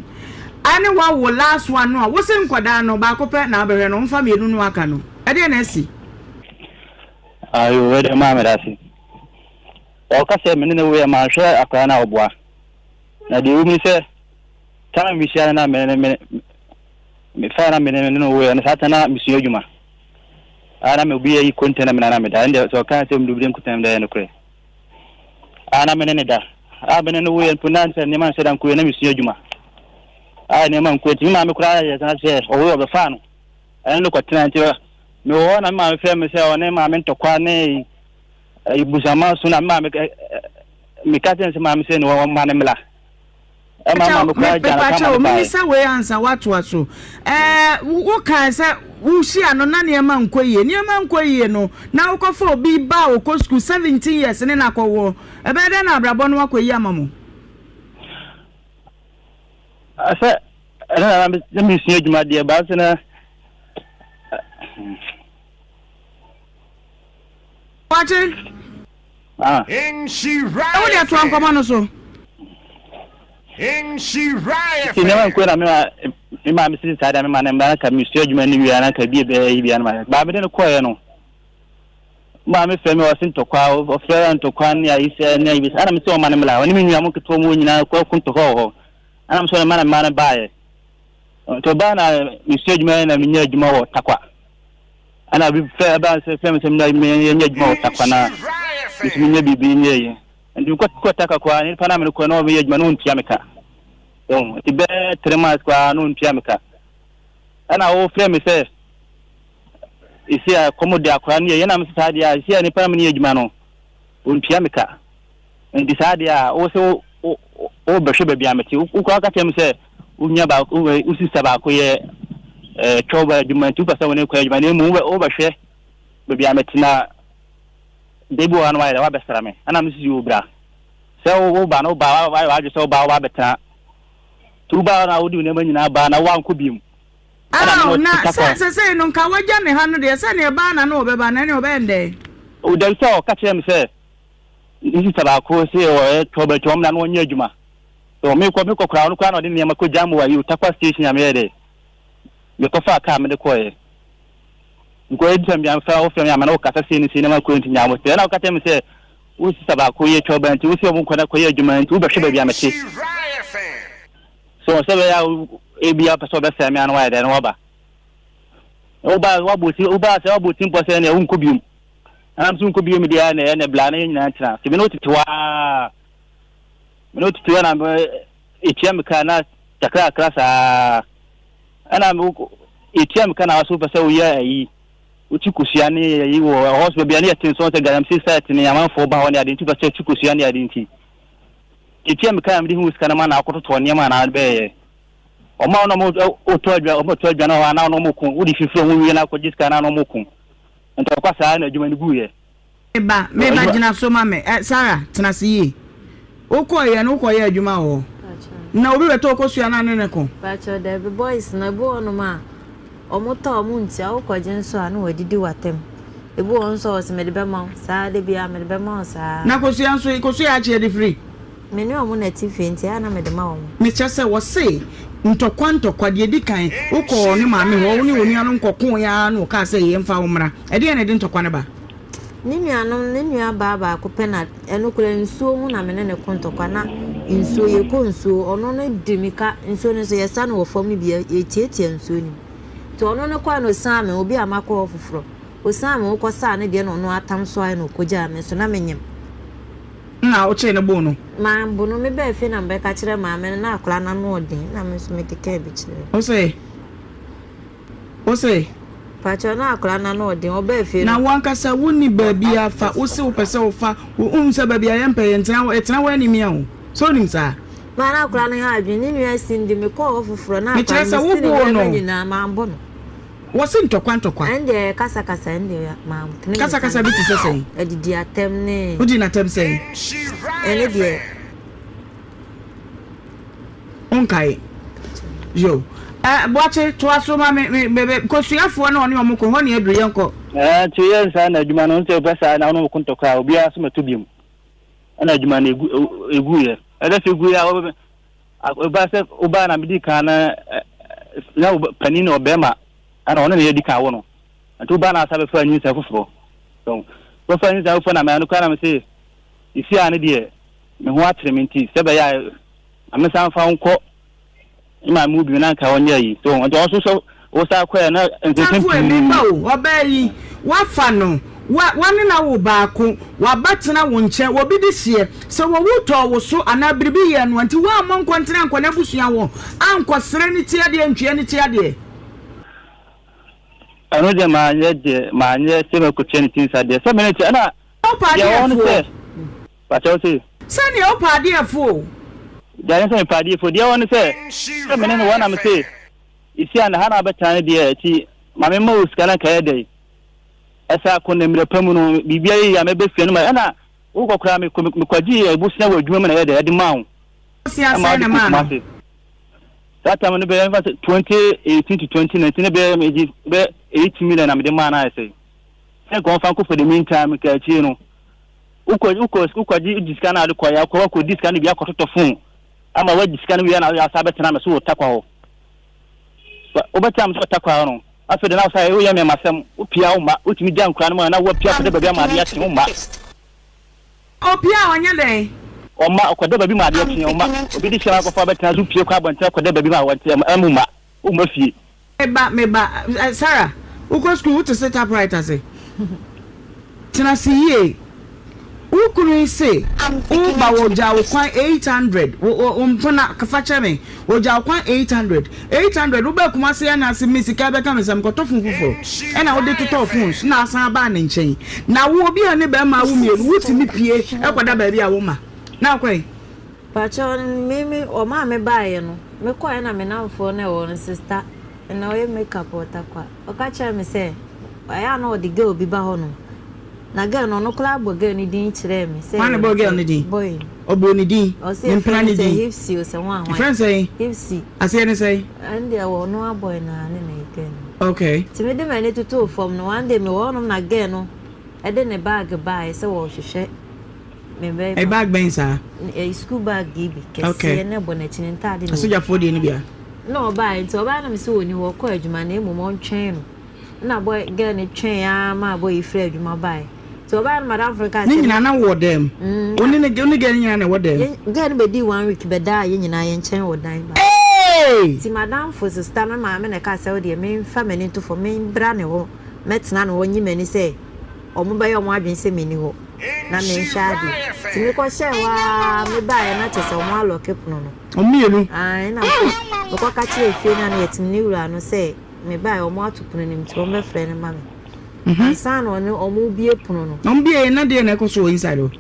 ɛne woawo last one no a wose nkwadaa no baako pɛ na wobɛhwɛ no, womfa mmienu no aka no. Ɛdeɛn na asi? Ayo, wei deɛ maa meda ase. Ɔka sɛ me ne no woeɛ manhwɛ akwadaa no a ɔboa. Na deɛ ɛwɔ mu ne sɛ, time mehyia no na me ne me mefa na me ne no woeɛ no saa ta na mesua adwuma. A na me obi ayi container me na na meda. Ɛnde sɛ ɔka sɛ mede obi nkotan meda yɛ nokorɛ. A na me ne ne da. A me ne no woeɛ mpo na sɛ nneɛma nhyɛ da nkoeɛ na mesua adwuma. A nneɛma nkoeɛ nti me maame koraa yɛ san sɛ ɔwoeɛ ɔbɛfaa no. Ɛne no kɔtena nti mewɔ hɔ na me maame frɛ me sɛ ɔne maame ntɔkwa ne busama so na me maame meka kyerɛ sɛ maame sɛ ne wɔma no mmla. Ɛma maame koraa gya no kama no baeɛ. Mepaakyɛw, wei ansa woatoa so. Ɛɛ wokae sɛ wohyia no na nneɛma nkɔ yie. Nneɛma nkɔ yie no, na wokɔfa obi ba a ɔkɔ sukuu 17 years ne no akɔwoɔ. Ɛbɛyɛ dɛn na abrabɔ no akɔ yie ama mo? Sɛ ɛno na na mesua adwuma deɛ baa sɛ na Wakye. Ah. Ɛwo deɛ toa nkɔmɔ no so. Nti nneɛma nkoe na me me maame sisi saa deɛ me ma ne mma ka mesua adwuma no wie na ka bi ɛbɛyɛ yi bia no ma baa mede no kɔɛ no maame frɛ me ɔse ntɔkwa ɔfrɛ ntɔkwa ne ayi sɛ ne ayi bi ana me sɛ ɔma no mmla ɔne me nua mo nketewa mu nyinaa kɔ ko ntɔkwa wɔ hɔ ana me sɛ ɔne ma na mma no baeɛ nti ɔbaa na mesua adwuma na menya adwuma wɔ Takwa ɛna obi frɛ ɛbaa sɛ frɛ me sɛ menyɛ adwuma wɔ Takwa na nso menyɛ biribi nyɛ yɛ nti mekɔ kɔ Takwa koraa nipa na mene kɔ na ɔmeyɛ adwuma na ɔntua me ka nti bɛɛ 3 months koraa na ɔntua me ka ɛna wɔfrɛ me sɛ ɛsi a kɔm de akora no yɛ yɛnam sɛ saa deɛ a ɛsi a nipa na mene yɛ adwuma no ɔntua me ka nti saa deɛ a wo sɛ wobɛhwɛ baabi a mete wokora ka kyerɛ me sɛ wonya baako wo sister baako yɛ. ɛɛ twɛw adwuma nti wopɛ sɛ wo ne kɔ adwuma na mmom wobɛhwɛ baabi a mete na da bi wɔ hɔ no wayɛ dɛ wabɛsra me ɛna me sisi wo bra sɛ wo ba no wo ba wayɛ wadwe sɛ wo ba wo ba bɛtena nti wo ba na wode wo nneɛma nyinaa ba na woankɔ biom. Ao, na sɛ sesei no nka wagya me ha no deɛ, sɛdeɛ ɛbaa na na ɔbɛba no, ɛnneɛ ɔbɛyɛ no dɛn? O, dabi, sɛ ɔka kyerɛɛ me sɛ ne sista baako se ɔyɛ twɔbɛtwɔ, ɔmmra na ɔnyɛ adwuma. So mekɔ, mekɔ koraa, ɔno koraa na ɔde nneɛma kɔgyaa me wɔ ayi, Tarkwa station a meyɛɛ dɛ, mekɔfaa kaa mede kɔeɛ. Because ebi sɛ mfa wofrɛ me a, ma na wokasa sei ne sei na makɔ nti nyaa abotire. Ɛna ɔka kyerɛ me sɛ wo sista baako yɛ twɔbɛ nti wo se ɔmo nkɔ na kɔyɛ adwuma nti wobɛhwɛ baabi a mete. So sɛ bɛyɛ a ebi a pɛ sɛ ɔbɛsɛe me a na wayɛ dɛn na waba. Woba wabɔ ti woba sɛ wabɔ ti mpɔ sɛ ɛnna wonkɔ biom. Ɛnam so nkɔ biom deɛ ɛnna ɛnna bla na yɛn nyinaa tena. Nti me ne wo tete hɔ ara. Me ne wo tete hɔ na etua me ka na kakrakra saa. Ɛna etua me ka na so wopɛ sɛ woyɛ ayi. Wokyi kosua ne ayi wɔ ɛhɔ so baabi a ne yɛte nso sɛ galamsey site ne amanfoɔ ba hɔ ne ade nti wopɛ sɛ wokyi kosua ne ade nti. Tiatia me kaa mede hu sika no ma na akɔtotɔ nneɛma anaa bɛyɛ. Ɔma wo na ɔmo wotɔ adwa ɔmo tɔ adwa no hɔ anaa ɔmo ko wode fifiri ɔmo wie na akɔgye sika na ɔmo ko. Ntɔkwa saa na adwuma no guiɛ. Me ba, me ba gyina so ma me. Eh, Sarah, tena ase yie. Wokɔeɛ no, wokɔyɛɛ adwuma wɔ hɔ. Na obi bɛtɔ wo kosua no a ne ne ko? Pakyɛ dabi, boys no ebi wɔ hɔnom a Ɔmo tɔ a ɔmo ntua, wo kɔgye nso a na wɔadidi w'atam. Ebi wɔ hɔ nso a wɔse mede bɛma wo, saa da biara mede bɛma wo saa. Na kosua nso, kosua akye adi firi? Me ne ɔmo na ɛte fie nti ɛyɛ a na mede ma wɔn. Mekyerɛ sɛ, wɔse ntɔkwa ntɔkwa, deɛ ɛdi kan, wokɔɔ ne maame hɔ, wo ne onuanom kɔkoeɛ ara na ɔkaa sɛ yɛmfa wo mmra. Ɛdeɛn na ɛde ntɔkwa no ba? Ne nuanom, ne nua baa baako pɛ na ɛno koraa nsuo ho na me ne no ko ntɔkwa na nsuo yɛkɔ nsuo ɔno no di mika nsuo no nso yɛsa no wɔ fam no bi yɛtiatia nsuo no mu nti ɔno no kɔɛ no ɔsan me obi a makɔ hɔ foforɔ ɔsan me ho kɔsaa ne deɛ na ɔno atam so ayɛ na ɔkɔgyaa me nso na menyem. Na wokyee no boo no? Mambo no mebaa fie na mebɛka kyerɛ maame no na akwadaa no ano ɔden na me nso mekekaa bi kyerɛɛ no. Wo se? Wo se? Pakyɛw na akwadaa no ano ɔden ɔbaa fie no. Na wo ankasa wonni baabi a fa, wo se wopɛ sɛ wofa, wohu sɛ baabi a yɛmpɛ yɛntena hɔ, yɛtena hɔ animia o, sɛ wonim saa? Maa na akwadaa no ha adwene, ne nua Cindy, mekɔɔ hɔ foforɔ na Mekyerɛ akwadaa sɛ no mesi ne woboo nneɛma no. nyinaa, mambɔ no. Wɔse ntɔkwa ntɔkwa. Ɛndeɛ kasakasa ɛndeɛ mantene me nsa Kasakasa bi te sɛ sɛn? Adidi atɛm ne. Wodi no atɛm sɛn? Ɛne deɛ. Wonkae? Yo. Eh, Boakye, toa so ma me, me, me, me, kosuafoɔ na ɔne ɔmo kɔ, hɔ ne aduru, yɛnkɔ. Eh, nti yɛ saa na adwuma no, nti wopɛ saa na ɔne ɔmo ntɔkwa a, obiara so mɛtɔ biom. Ɛna adwuma no egu, egu yɛ. Ɛdɛ sɛ egu yɛ a, wɔbɛ, ɔba sɛ, ɔbaa na medi kan na, na panin na ɔbɛrima, ɛna ɔno na yɛdi kan wɔ no. Nti ɔbaa na asa bɛfa nyinsɛn foforɔ. So, bɛfa nyinsɛn foforɔ na mɛ, ɛno koraa na me se, esi a ne deɛ, me ho akyere me nti, sɛ bɛyɛ a, Na me san fa wo nkɔ me maame mu bio na anka ɔnyɛ ayi. So nti ɔno nso sɛ wosan kɔɛ na nsɛnsɛm Safo pii. me ba o, ɔbaa yi, woafa no, wa, wane no awo baako, wabɛtena wo nkyɛn, obi de hyeɛ, sɛ owu tɔɔ wo so anaa biribi yɛɛ no a, nti woammɔ nkɔntene ankɔ n'abusua hɔ, ankɔsrɛ ne ti adeɛ, antwea ne ti adeɛ? Ɛno deɛ manyɛ deɛ, manyɛ sɛ mɛkɔtua ne ti nsa deɛ, sɛ me ne kyɛ, ɛna Wopɛ deɛ adeɛ ɛwɔ hɔ ne foɔ. sɛ, Pakyɛ wo se? Sɛdeɛ wopɛ adeɛ fo o. Deɛ ne sɛ mepɛ adeɛ fo. Deɛ ɛwɔ ne sɛ, sɛ me ne no wɔ na me se, esi a na ha na abɛtena no deɛ ɛti ma me ma wo sika na nka ɛyɛ dɛn. Ɛsɛ akɔ na mmerɛ pa mu no, biribi ayɛ yie a mɛbɛ fie no ma ɛna wokɔ koraa mekɔ mekɔgye abusua wɔ adwuma mu na ɛyɛ dɛn ɛde maa wo. Bosea Ɛma sɛn wode na kɔ maa no? Kumasi. Saa time no bɛyɛ mfa sɛ 2018 to 2019 ne bɛyɛ megye bɛyɛ 8 million na mede maa no ayɛ sɛ. Sɛ nka wɔmfa nkɔ for the meantime nka akyire no. Wokɔ wokɔ wokɔgye di sika no a wode kɔeɛ akɔ wakɔdi sika no bi akɔtotɔ fon ama wadi sika no wie na asa abɛtena me so wɔ takwa hɔ. Wobɛtena me so wɔ takwa hɔ no afei de na wosa woyɛ me masɛm wopia wo mma wotumi gya nkura no mu na woapia kɔda baabi ama adeɛ akye wo mma. Opia a ɔnyɛ dɛn? Ɔma ɔkɔda baabi ma adeɛ kye ɔma obi de hyɛ akɔfa abɛtena so pie kɔ abɔnten akɔda baabi ma wɔte ɛmu mma womma fie. Me ba, me ba, eh, Sarah, wokɔ sukuu, wote se typewriter ase? Tena ase yie. Wo kunu yi se wo ba wɔgyaa wo kwan 800, wo, wo, wo mpena, fa kyɛ me, wɔgyaa wo kwan 800. 800, wobaa Kumasi anaase me sika bɛka me sɛ mekɔtɔ fon foforɔ, ɛna wode totɔɔ phones na asan abaa ne nkyɛn. Na wo, obi a ne bɛrima awo mmienu, wotumi pue kɔda baabi a woma. Na wokɔ he? Pakyɛw me me ɔmaa me baeɛ no me kɔɛ na me namfoɔ no ɛwɔ no sista. Ɛna ɔyɛ make up wɔ Tarkwa. Ɔka kyerɛɛ me sɛ ɛyɛ a na ɔde girl bi ba hɔ nom. Na girl no ɔno koraa bɔ girl no din kyerɛɛ me sɛ. Hwan na ɛbɔɔ girl no din? Boy no. Ɔbɔɔ ne din? Ɔse Ne yɛfrɛ mpena no ne sɛ din? Hipsy o sɛ hwan hwan. Yɛfrɛ no sɛn? Hipsy. Aseɛ ne sɛn? Ɛno deɛ ɔno ara boy no ara ne ne girl no. Okay. Nti mede m'ani totoo fam no one day mewɔ hɔnom na girl no de ne bag baeɛ sɛ wɔrehwehwɛ me bɛrima. Ɛyɛ bag bɛn saa? Ɛyɛ school bag yi bi Okay. kɛseɛ na ɛbɔ n'akyi ne ntaade na ɛwɔ mu. Asogyafoɔ deɛ no bi a? Nna ɔbae ntsi ɔbae na mese onnyi hɔ ɔkɔɔ edwuma na mbom ɔntwɛn no. Nna boy girl no twɛn ara maa boy yi fir edwuma bae. Ntsi ɔbae no m'adamfo no kaa Ne sɛ nyinaa na wowɔ dan mu? Mm. Wo ne ne wo ne girl no nyinaa na ɛwɔ dan mu? Yɛn girl no bedii one week bɛdaa yɛn nyinaa yɛn nkyɛn wɔ dan baako. Eeii! Ntsi m'adamfo sista no maame na ɛkaa sɛ ɔdeɛ memfa m'ani nto fam membra ne hɔ mɛtena ne hɔ nyi m'ani sɛ ɔmo bɛyɛ ɔmo adwene sɛ menni hɔ na menhwɛ adeɛ. Ntsi mekɔhyɛɛ hɔ ara mebaeɛ na kyerɛ sɛ ɔmo alɔke pono no. Wɔn mmienu. Aane, na mekɔ ka kyerɛɛ fie no a na yɛtem ne wura no sɛ mebaeɛ wɔn ato pono no mu nti wɔn bɛfrɛ no ma me. Ansa na ɔne wɔn rebue pono no. Na wɔn bue na deɛ na ɛkɔ so wɔ inside hɔ?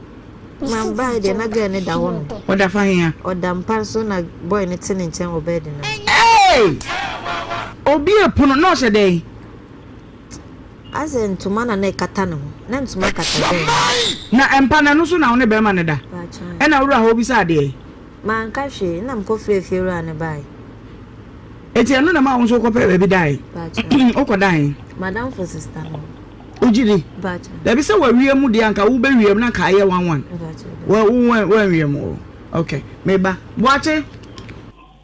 Ma mebaeɛ deɛ na girl no da hɔ nom. Ɔda fa hea? Ɔda mpa so na boy no te ne nkyɛn wɔ bed no so. Eei! Obue pono na ɔhyɛ dɛn? Asɛ ntoma na na ɛkata ne ho. Na ntoma kata girl no. Na mpa no ɛno so na wo ne bɛrima no da? Ɛna wura hɔ bisa adeɛ? Manka hwee, nna mekɔfrɛɛ fiewura no bae. Enti ɛno na ɛmaa wo nso wokɔpɛɛ baabi dae? Mpakyɛw. Wokɔdaa he? M'adamfo sista no hɔ. Wogye di? Mpakyɛw. Dabi sɛ wawia mu deɛ anka wobɛwia mu na anka ayɛ one one. Mpakyɛw. Wa wo wanwia mu o. Okay, meba. Boakye.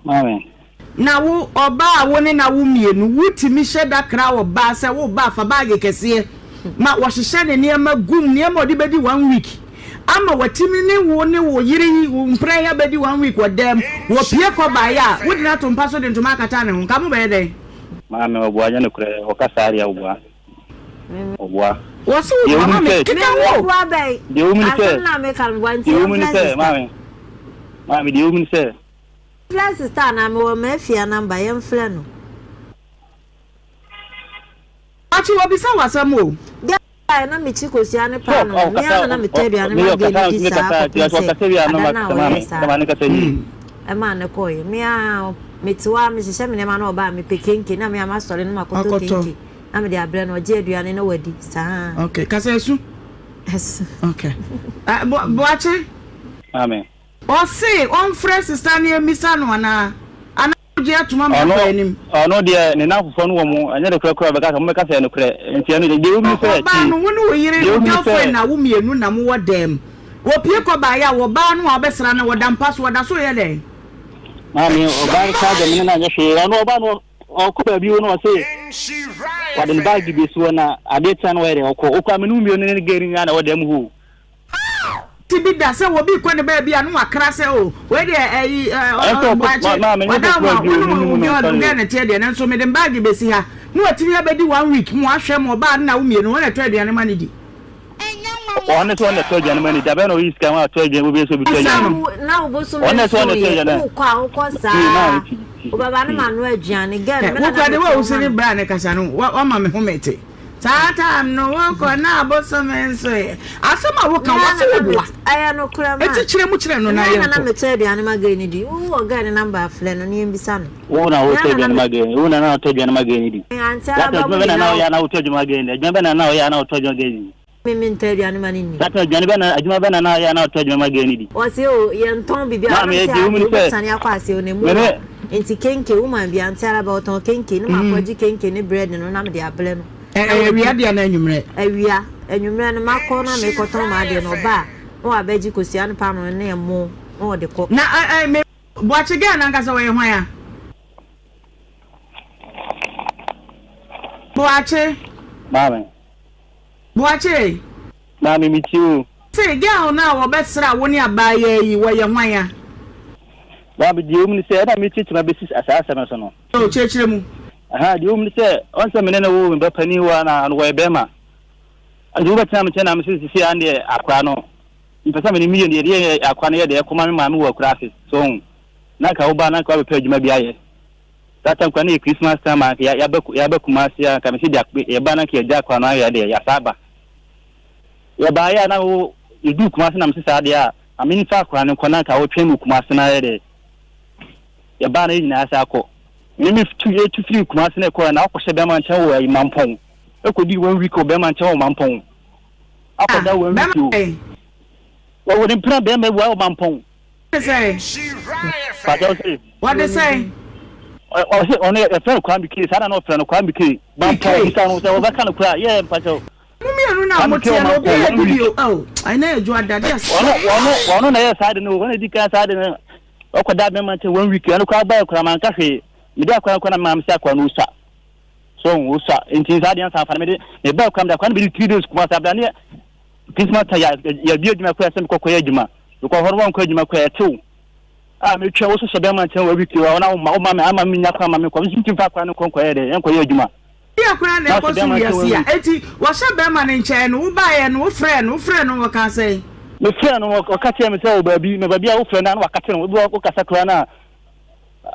Maame. Na wo, ɔbaa a wo ne no awo mmienu, wotumi hyɛ da kra ɔbaa sɛ wo ba fa baage kɛseɛ ma wɔhyehyɛ ne nneɛma gu mu, nneɛma a ɔde bɛdi one week, ama watumi ne wo ne wo yere yi, wo mpena yi abɛdi one week wɔ dan mu, wɔpue kɔ baeɛ a, wode no ato mpa so de ntoma akata ne ho, nka mobɛyɛ dɛn? Maame ɔboa nyɛ nokorɛ ɔka saa deɛ ɔboa ɔboa. Wɔse wo boa ma me keka ho. Meboa bɛn? Deɛ ɛwɔ mu ne sɛ Asɛm no a meka no meboa nti deɛ ɛwɔ mu ne yɛmfrɛ sɛ sister. maame maame deɛ ɛwɔ mu ne sɛ. Frɛ sister anaa mewɔ m'afia number yɛmfrɛ no. Makye wɔbisa wo asɛm o. Girl na mekyi kosua ne paano no me ara na na metɔ aduane ma girl no di saa kɔpem sɛ ada no a ɔyɛɛ saa no ɛmaa no kɔeɛ me ara mete hɔ ara mehyehyɛ me nneɛma na ɔba a mepɛ kenke na me ara masɔre na makɔtɔ kenke na mede abrɛ no ɔgye aduane na wadi saa. Okay kasa ɛsu. Ɛsu. Okay Boakye. Maame. Ɔse ɔnfrɛ sista no yɛmmisa no anaa? Anaa wogye atom ama Ɔno akɔ anim? ɔno deɛ ne nnamfofoɔ no wɔ mo ɛnyɛ nokorɛ koraa ɔbɛka sɛ mobɛka sɛ ɛyɛ nokorɛ nti ɛno deɛ deɛ ɛwɔ mu ne sɛ Ɔbaa tie no wo ne wo yere deɛ no ɛwɔ mu ne sɛ girlfriend na wo mmienu na mowɔ dɛm. Wɔpie kɔ baeɛ a wɔbaa no a wobɛsra no ɔda mpa so ɔda so reyɛ dɛn? Maame ɔbaa no koraa deɛ me ne no anyɛ hwee ɔno ɔbaa no ɔkɔ baabi wo na ɔse wɔde ne baage bɛsi hɔ na adeɛ kyea no ɔyɛ dɛ ɔkɔ ɔkura me ne wo mmienu ne girl no nyinaa na ɛwɔ dɛm hɔ o. Te bi da sɛ obi rekɔ ne baabi a na wakra sɛ o wei deɛ ɛyi ɛ boakye wada ma wo ne wo girl no girl no teɛ deɛ nanso mede me baage bɛsi ha na watumi abɛdi one week ma wahwɛ ma ɔbaa no na wo mmienu wɔn na ɛtɔ aduane ma no di. Ɔno sɛ ɔno na ɛtɔ aduane ma no di abɛn na ɔyi sika ma ɔtɔ aduane obi sɛ obi tɔ aduane ma na wo bosom nso yɛ wokɔ a wokɔ saa wobɛba no ma no aduane girl no wokura de wo a wosi ne bra ne kasa no wama me home te. Saa time no wokɔ na abosome nso yɛ asɛm a woka wɔse wo boa. Ɛyɛ nokorɛ ma. Eti kyerɛ mu kyerɛ no na yɛnkɔ. Na na metɔ aduane ma girl no di. Wo wɔ girl no number a frɛ no na yɛmbisa no. Wo na wotɔ aduane ma girl wo na na wotɔ aduane ma girl no di. Ante ara ba mu nyinaa. Adwuma bɛ na na ɔyɛ na wotɔ aduane ma girl no di. Adwuma bɛ na na ɔyɛ na wotɔ aduane ma girl no di. Me mentɔ aduane ma no nni. That aduane bɛ na adwuma bɛ na na ɔyɛ na ɔtɔ aduane ma girl no di. Ɔse o yɛntɔn biribi a ɔno sɛ ade wobɛsane akɔ ase o na emu wɔ nti kenke woman bi ante ara bɛ ɔtɔn kenke ne makɔ gye kenke ne bread no na mede abrɛ no. Ɛyɛ awia deɛ anaa anwummerɛ? Awia, anwummerɛ no makɔ na mekɔtɔn m'adeɛ no ɔba a na wabɛgye kosua ne paanoo ne ɛmo na ɔde kɔ. Na ɛ ɛ me Boakye girl no ankasa ɔyɛ hwan a? Boakye. Maame. Boakye. Maame me tie o. Se girl no a wɔbɛsra wo ne abaayaa yi wɔyɛ hwan a? Maame deɛ ɛwɔ mu ne sɛ ɛna me kyerɛkyerɛ mu abɛsi saa asɛm no so no. Oh kyerɛkyerɛ mu. Ahaa deɛ ɛwɔ mu ne sɛ ɔn sɛ me ne no woo me ba panin wɔ ha na ɔno wɔyɛ bɛrima. Nti wobɛtena me nkyɛn na me se sisi a deɛ akora no mpɛ sɛ me ne meyɛ no yɛde yɛ akora no yɛ deɛ ɛkɔma me maame wɔ akura ase so ho na nka woba na nka wabɛpɛ adwuma bi ayɛ. That time koraa na yɛ Christmas time a nka yɛaba yɛaba Kumasi a nka mese de yɛba na nka yɛgya akora no ayɛ deɛ yɛasa aba. Yɛbaeɛ a na wo yɛduu Kumasi na mese saa deɛ a ma memfa akora no nkɔ na nka wotwɛn mu Kumasi na ayɛ deɛ yɛbaa na yɛ nyinaa asa akɔ. Me me tu yɛtu firi Kumasi na ɛkɔɛ na akɔhyɛ bɛrima nkyɛn wɔ ayi Mampɔn. Ɛkɔdi one week wɔ bɛrima nkyɛn wɔ Mampɔn. Akɔda one week o. Wɔwɔ ne mpena bɛrima wɔ Mampɔn. Sɛn? Pàtó sè. Wɔde sɛn? Ɔsɛ ɔno yɛfrɛ no Kwame K saa na na ɔfrɛ no Kwame K. Mampɔn bisa no sɛ wɔbɛka no koraa yɛ mpakyɛw. Mo mmienu na mo teɛ no obi yɛ di bi o. Oh, ɛnna yɛ dwo adade ase. Ɔno ɔno ɔno na ɛyɛ saa de no ɔno edi kan saa de no ɔkɔ da bɛma nkyɛn one week ɛno koraa baa koraa manka hwee mede akora no kɔ na maame sɛ akora no osa so osa nti saa deɛ nsa afa no mede meba akora mede akora no bɛdi 3 days kuma sɛ abira ne Christmas time yɛ yɛbi adwuma koraa sɛ mekɔ kɔyɛ adwuma mekɔ hɔ no wankɔ adwuma koraa ɛtew a metwa wo so hyɛ bɛma nkyɛn wɔ week wɔ na woma woma me ama menya kwan ma mekɔ nso ntumi fa akora no nkɔ nkɔyɛ dɛ ɛnkɔyɛ adwuma. Bia koraa na ɛkɔ so wiase a eti wɔhyɛ bɛrima no nkyɛn no wobaeɛ no wofrɛɛ no wofrɛɛ no ɔkaa sɛn? Mefrɛɛ no ɔka kyerɛɛ me sɛ wɔ baabi na baabi a wofrɛ no a na wakate no ebi wɔ wokasa koraa no a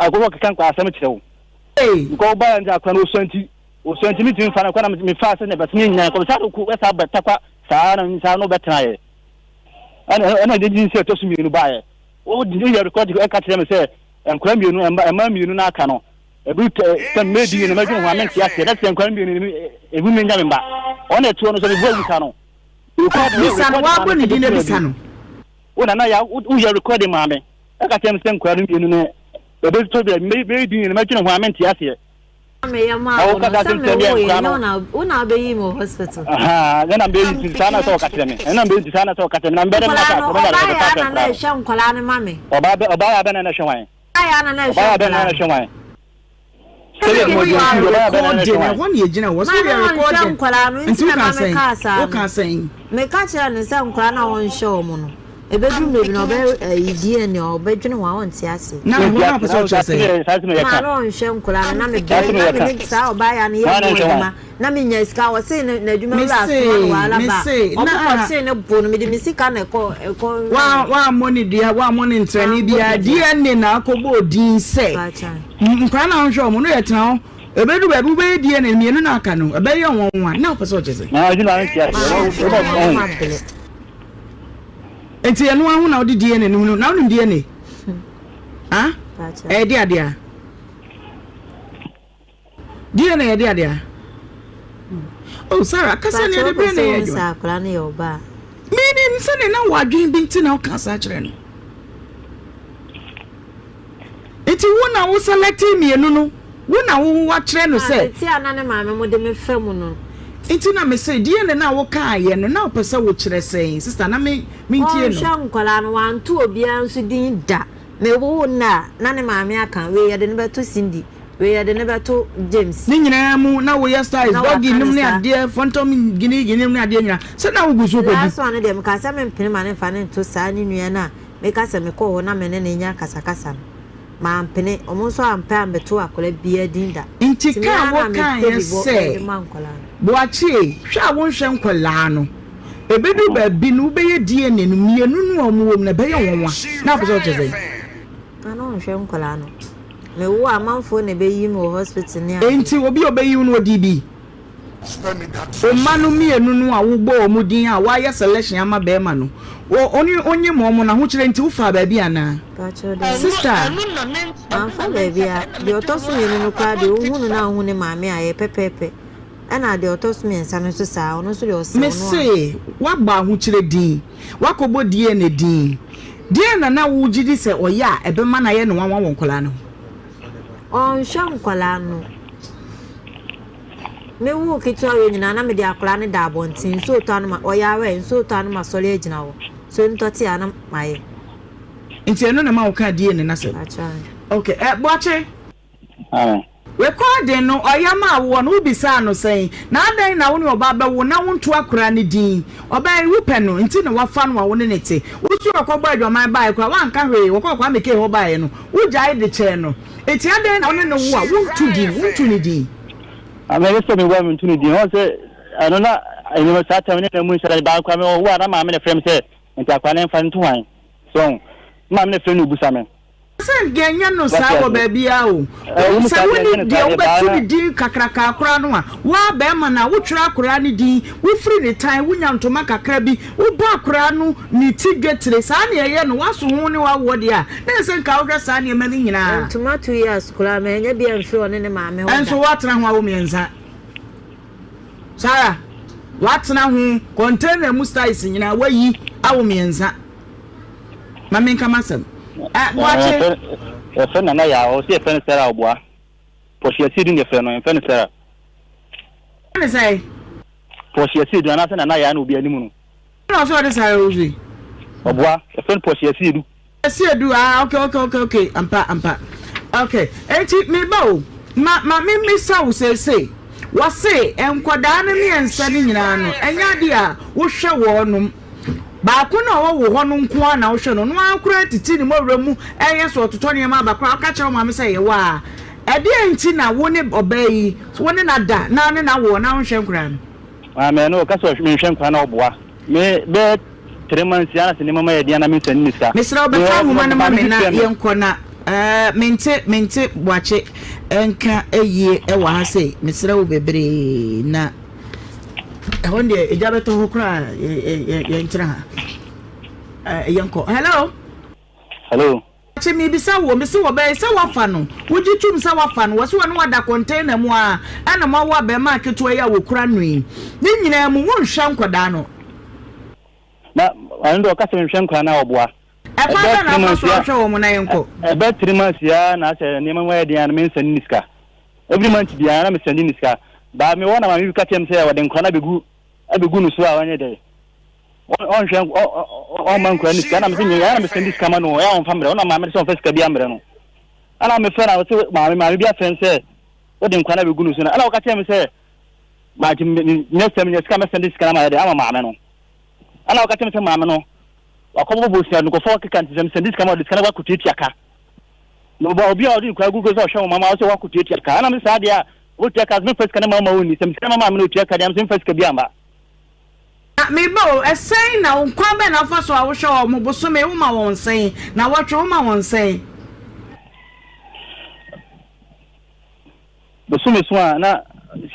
akɔkɔ keka nkɔ asɛm kyerɛ wo nkɔ wobaeɛ nti akora no ɔsua nti ɔsua nti mentumi mfa no kɔ na mefaa sɛ na ɛbɛsɛ ne nyinaa kɔ saa de kɔ ɛsa bɛtakwa saa na saa no bɛtenaeɛ ɛna ɛna de nsi ɛtɔ so mmienu baeɛ woyɛ rekɔd ɛka kyerɛ me sɛ nkora mmienu mmaa mmienu no aka no Ebi tɛ sɛ medi no mɛdwene ho a mente aseɛ na sɛ nkwa mmienu no ebi menya me mma ɔna ɛtoɔ no sɛ mebua bisa no. Bisa no wabɔ ne din na bisa no. Wo nana ya woyɛ recording maa me ɛka kyerɛ me sɛ nkwa no mmienu no ebi tɔ bi medi no mɛdwene ho a mente aseɛ. Meyɛ maa wo no sɛ mewoeɛ nyɛ wo na wobɛyi me wɔ hospital. Ɛna mbɛyi nti saa na sɛ ɔka kyerɛ me ɛna mbɛyi nti saa na sɛ ɔka kyerɛ me na mbɛdɛ mma sɛ akɔmɛ na ɔbaa yɛ ana na ɛhwɛ nkwadaa no ma me. Ɔbaa yɛ abɛ na ɛhwɛ hwan. Ɔbaa yɛ abɛn na ɛhwɛ hwan? Sɛdeɛ mo deɛ nti ɔbaa yɛ abɛn na ɛhwɛ hwan? Ɛhɔ na yɛgyina wɔ so yɛ recording. Nti woka sɛn? Woka sɛn? Meka kyerɛ no sɛ nkwadaa no a wɔnhwɛ wɔn no, ɛbɛduru mmerɛ bi no ɔbɛ ɛyi DNA ɔbɛdwene ho a ɔnte ase. Na ɛhɔ na ɔpɛ sɛ ɔkyerɛ sɛn? Maa no ɔnhwɛ nkwadaa no na mebɛ na me ne saa ɔbaa yɛ no yɛ ho adwuma. Na me nya sika ɔse ne n'adwuma wura asoma no wahala ba ɔmo kɔ kyee ne bo no mede me sika na ɛkɔ ɛkɔ. Wa wammɔ ne dua wammɔ ne ntrɛne biara DNA na akɔbɔ odin sɛ nkwadaa na ɔnhwɛ wɔn no yɛ tena hɔ ebedu baabi wobɛyɛ DNA mmienu na aka no ɛbɛyɛ wɔn nwa na ɔpɛ sɛ ɔkyɛ sɛ. Nti ɛno aho na wode DNA no hunu na wonim DNA ah ɛyɛ de adeɛ a. Deɛ na yɛde adeɛ a. Oh Sarah, kasa ne yɛde bere na ɛyɛ adwuma. Akwadaa no yɛ ɔbaa. Menim sɛdeɛ na wadwen bi nti na woka saa kyerɛ no. Nti wo na wo select mmienu no, wo na wo wakyerɛ no sɛ. Ate a na ne maame mo de me fa mu no. Nti na me se deɛ na na wokaa yɛ no na wopɛ sɛ wokyerɛ sɛn sister na me mentie no. Ɔnhwɛ nkwadaa no, wanto obiara nso din da. Me woo no a na ne maame aka wei yɛde no bɛto Cindy. Wei yɛde no bɛto James. Ne nyinaa mu na woyɛ styles Na waka doggy ne nom ne saa. adeɛ fɔntɔm gini gini nom ne adeɛ nyinaa sɛ na wogu so kɔdi. Last one no deɛ mekaa sɛ mempene ma no mfa no nto saa ne nua no a meka sɛ mekɔɔ hɔ na me ne no nya akasakasa no. Mampene, wɔn nso ampɛ ammɛto akwadaa biara din da. Nti Nti me ka a ara na mepɛ wokaeɛ bi bɔ sɛ de ma nkwadaa no. Boakye hwɛ a wonhwɛ nkwadaa no ɛbɛduru baabi no wobɛyɛ DNA no mmienu no a wɔwɔ mu no ɛbɛyɛ nwanwa na wopɛ sɛ wokyerɛ sɛn? Na na ɔnhwɛ nkwadaa no. Me wo a amanfoɔ na ɛbɛyi me wɔ hospital ne adeɛ. Enti obi a ɔbɛyi wo no ɔdii bi? Wo mma no mmienu no a wobɔɔ wɔn din a woayɛ selection ama barima no, ɔne ɔnyem wɔn no ahokyerɛ nti wofaa baabi anaa? Pakyɛw daabi. Sister. Mamfa baabiara. Deɛ ɔtɔ so mmienu no koraa deɛ wohu no na wohu ne maame a ɛyɛ pɛpɛɛpɛ. Ɛna deɛ ɔtɔ so mmiɛnsa no nso saa, ɔno nso deɛ ɔsɛ ɔno a. Mese woabɔ ahokyerɛ din, woakɔbɔ DNA din. Deɛn na na wogye di sɛ ɔyɛ a ɛbɛma no ayɛ no nwanwa wɔ nkwadaa no ho? Ɔnhwɛ nkwadaa no. Me woo ketewa wei nyinaa na mede akwadaa no da abɔnten, nsuo tɔ a na ma, ɔyare a nsuo tɔ a na masɔre agyina hɔ, so ntɔte a na mayɛ. Nti ɛno na ɛma wokaa DNA no asɛm? Akyɛ. Okay, eh, Boakye. Aane. Recording no ɔyɛ maa woɔ no wobisaa no sɛn? Na adɛn na wo ne ɔbaa bɛwo na wonto akwadaa no din? Ɔbaa yi wopɛ no nti na woafa no a wo ne no te. Wo nso ɔkɔbɔɔ adwaman baeɛ koraa woanka hwee, wɔkɔɔ Kwame Kay hɔ baeɛ no wogyae de kyɛɛ no. Enti adɛn na wo ne no wo a wonto din, wonto ne din? Maame ɛyɛ sɛ mewɔ a mento ne din. Ɔhu sɛ ɛno na ɛnwuma saa tam ne na mu nhyɛ da baa koraa mewɔ a na maame na frɛ me sɛ nti akwadaa no mfa nto hwan? So maame na frɛ no obusa me. Sɛ yɛnyɛ no saa wɔ baabiara o. Sɛ wonni deɛ wobɛto ne din kakrakaa koraa no a, wo ara barima no a, wotwerɛ akwadaa no din, wofiri ne tan, wonya ntoma kakra bi, wobɔ akwadaa no ne ti dwetire. Saa na yɛyɛ no, woaso ho ne woawoɔ deɛ a, na ɛsɛ sɛ nka wohwɛ saa nneɛma no nyinaa. Ntoma 2 years koraa mannya bi amfiri ɔne ne maame hɔ da. Nso woatena ho awo mmiɛnsa. Sarah, woatena ho, container mu styles nyinaa woayi awo mmiɛnsa. Ma menka m'asɛm. Ɛ, Boakye. Yɛfrɛ Nana Yaa, ɔwɔ sɛ yɛfrɛ no Sarah Ɔboa. Pɔhye Asiedu na yɛfrɛ no, yɛmfrɛ no Sarah. Ne sɛn? Pɔhye Asiedu anaasɛ Nana Yaa na obi anim no. Ɛna ɔsɛ ɔde Sarah Owusu. Ɔboa, yɛfrɛ no Pɔhye Asiedu. Asiedu, ah, okay, okay, okay, okay, ampa, ampa. Okay, enti meba o, ma, ma me mmisa wo seesei. Wɔse nkwadaa no mmiɛnsa no nyinaa no, ɛnyɛ adeɛ a wohwɛ wɔnom. Baako no a ɔwɔ wo hɔ no nko ara na wohwɛ no, ɔno ara koraa titi ne mmɔwerɛ mu yɛ sɛ ɔtotɔ nneɛma aba koraa, woka kyerɛ wo maame sɛ ɛyɛ wo a, ɛdeɛn nti na wo ne ɔbaa yi, wo ne no ada na ne no awoɔ na wonhwɛ nkwadaa no? Maame, ɛno ɔka sɛ menhwɛ nkwadaa na ɔboa me bɛyɛ 3 months yi ara sɛ nneɛma ma yɛ den a na mensɛnde ne sika. Mesrɛ wo bɛfa nwoma no ma me na yɛnkɔ na eh, mente mente Boakye nka yie wɔ ha sei, mesrɛ wo bebree na. Ɛhɔ no deɛ egya bɛtɔ hɔ koraa yɛntena ha. Yɛnkɔ. Hello. Hello. Kye mebisa wo, mese wɔbɛyɛ sɛ wafa no, wogye tom sɛ wafa no, wɔse wɔne wada container mu a ɛna moawo abɛɛmaa ketewa yi a wɔkura no yi, ne nyinaa mu wonhwɛ nkɔdaa no. Na ɛno deɛ ɔka sɛ menhwɛ nkwadaa no a ɔboa. Ɛkwan bɛn na wofa so ahwɛ wɔn na yɛnkɔ? Ɛbɛ 3 months a na asɛ nneɛma mu ayɛ den a na mensɛnde ne sika. Every month biara na mesɛnde ne sika. But mewɔ na maame bi ka kyerɛ me sɛ wɔde nkwadaa no abɛgu abɛgu no so a ɔnyɛ dɛ. Ɔnhwɛ ɔmma nkwadaa no sika na mese nyɛ na mesɛnde sika ma no ɛyɛ a ɔmfa mmerɛ. Ɔna maame sɛ ɔmfa sika bi ammerɛ no. Ɛna mefrɛ na ɔse maame maame bi afrɛ no sɛ wode nkwadaa no abɛgu no so na ɛna ɔka kyerɛ me sɛ maakye next time nyɛ sika mɛsɛnde sika no ama yɛ dɛ ama maame no. Ɛna ɔka kyerɛ me sɛ maame no wakɔbɔ bosea no nkurɔfoɔ keka nti sɛ mesɛnde sika ma ɔde sika no wakɔtuatua ka. Na ɔba obi a ɔde nkura gugu sɛ ɔhwɛ wɔn mama ɔsɛ wakɔtuatua ka. Ɛna mese saa deɛ a wɔtua ka sɛ memfa sika no ma ma ɔnni sɛ mesika no ma maame no ɔtua ka deɛ mesɛ memfa sika bi amba. Na me ba o, ɛsɛn na wo kwan bɛn na wofa so a wohwɛ wɔn bosome woma wɔn sɛn, nawɔtwe woma wɔn sɛn? Bosome so a na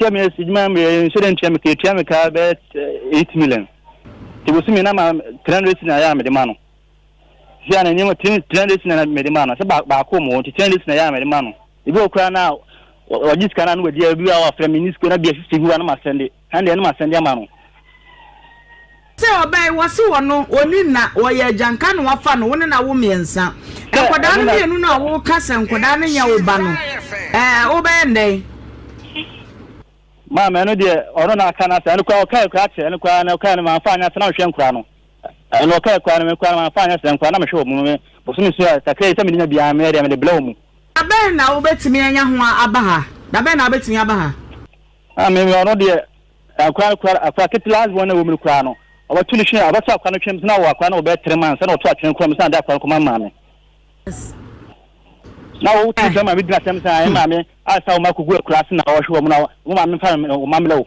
sɛ me adwuma meyɛ nhyɛ dɛ ntua me ka etua me ka bɛyɛ 8 million nti bosome na ma 300 cedis na yɛ a mede ma no sɛ na nneɛma 300 cedis na mede ma no sɛ baako mu nti 300 cedis na yɛ a mede ma no ebi wɔ koraa na wɔgye sika na no wɔdi ebi a wɔafrɛ me ne sika na bia 50 gu na ma sɛnde ɛn deɛ no ma sɛnde ama no. Sɛ ɔbɛn wɔse wɔno ɔni nna ɔyɛ agyanka na wafa no wo ne no awo mmiɛnsa nkɔdaa no mmienu no a woka sɛ nkɔdaa no nyɛ wo ba no ɛɛ wobɛyɛ no dɛn? Maame ɛno deɛ ɔno na aka no asɛ ɛno koraa ɔkae koraa kyɛ ɛno koraa na ɔkae no mamfa anyɛ asɛ na mehwɛ nkoraa no ɛno ɔkae koraa no me koraa no mamfa anyɛ sɛ nkoraa na mehwɛ wɔ mu me bosome so a kakra yi sɛ mede nya biara meyɛ deɛ mede blɛ wɔ mu. Da bɛn na wobɛtumi anya ho aba ha? Da bɛn na wobɛtumi aba ha? Maame ɔno deɛ Akora kora akora kete last born na ɛwɔ mu no koraa no ɔbɛto no hwene ɔbɛto akora no twene na ɔwɔ akora no ɔbɛyɛ 3 months ɛna ɔto atwene kora mu sɛ ade akora no kɔma maame na wɔwo tumi fɛ maame gyina asɛm sɛ ayɛ maame asa wɔn akɔgu akura ase na ɔhwɛ wɔn na wɔn maame mfa wɔn mamlɛ o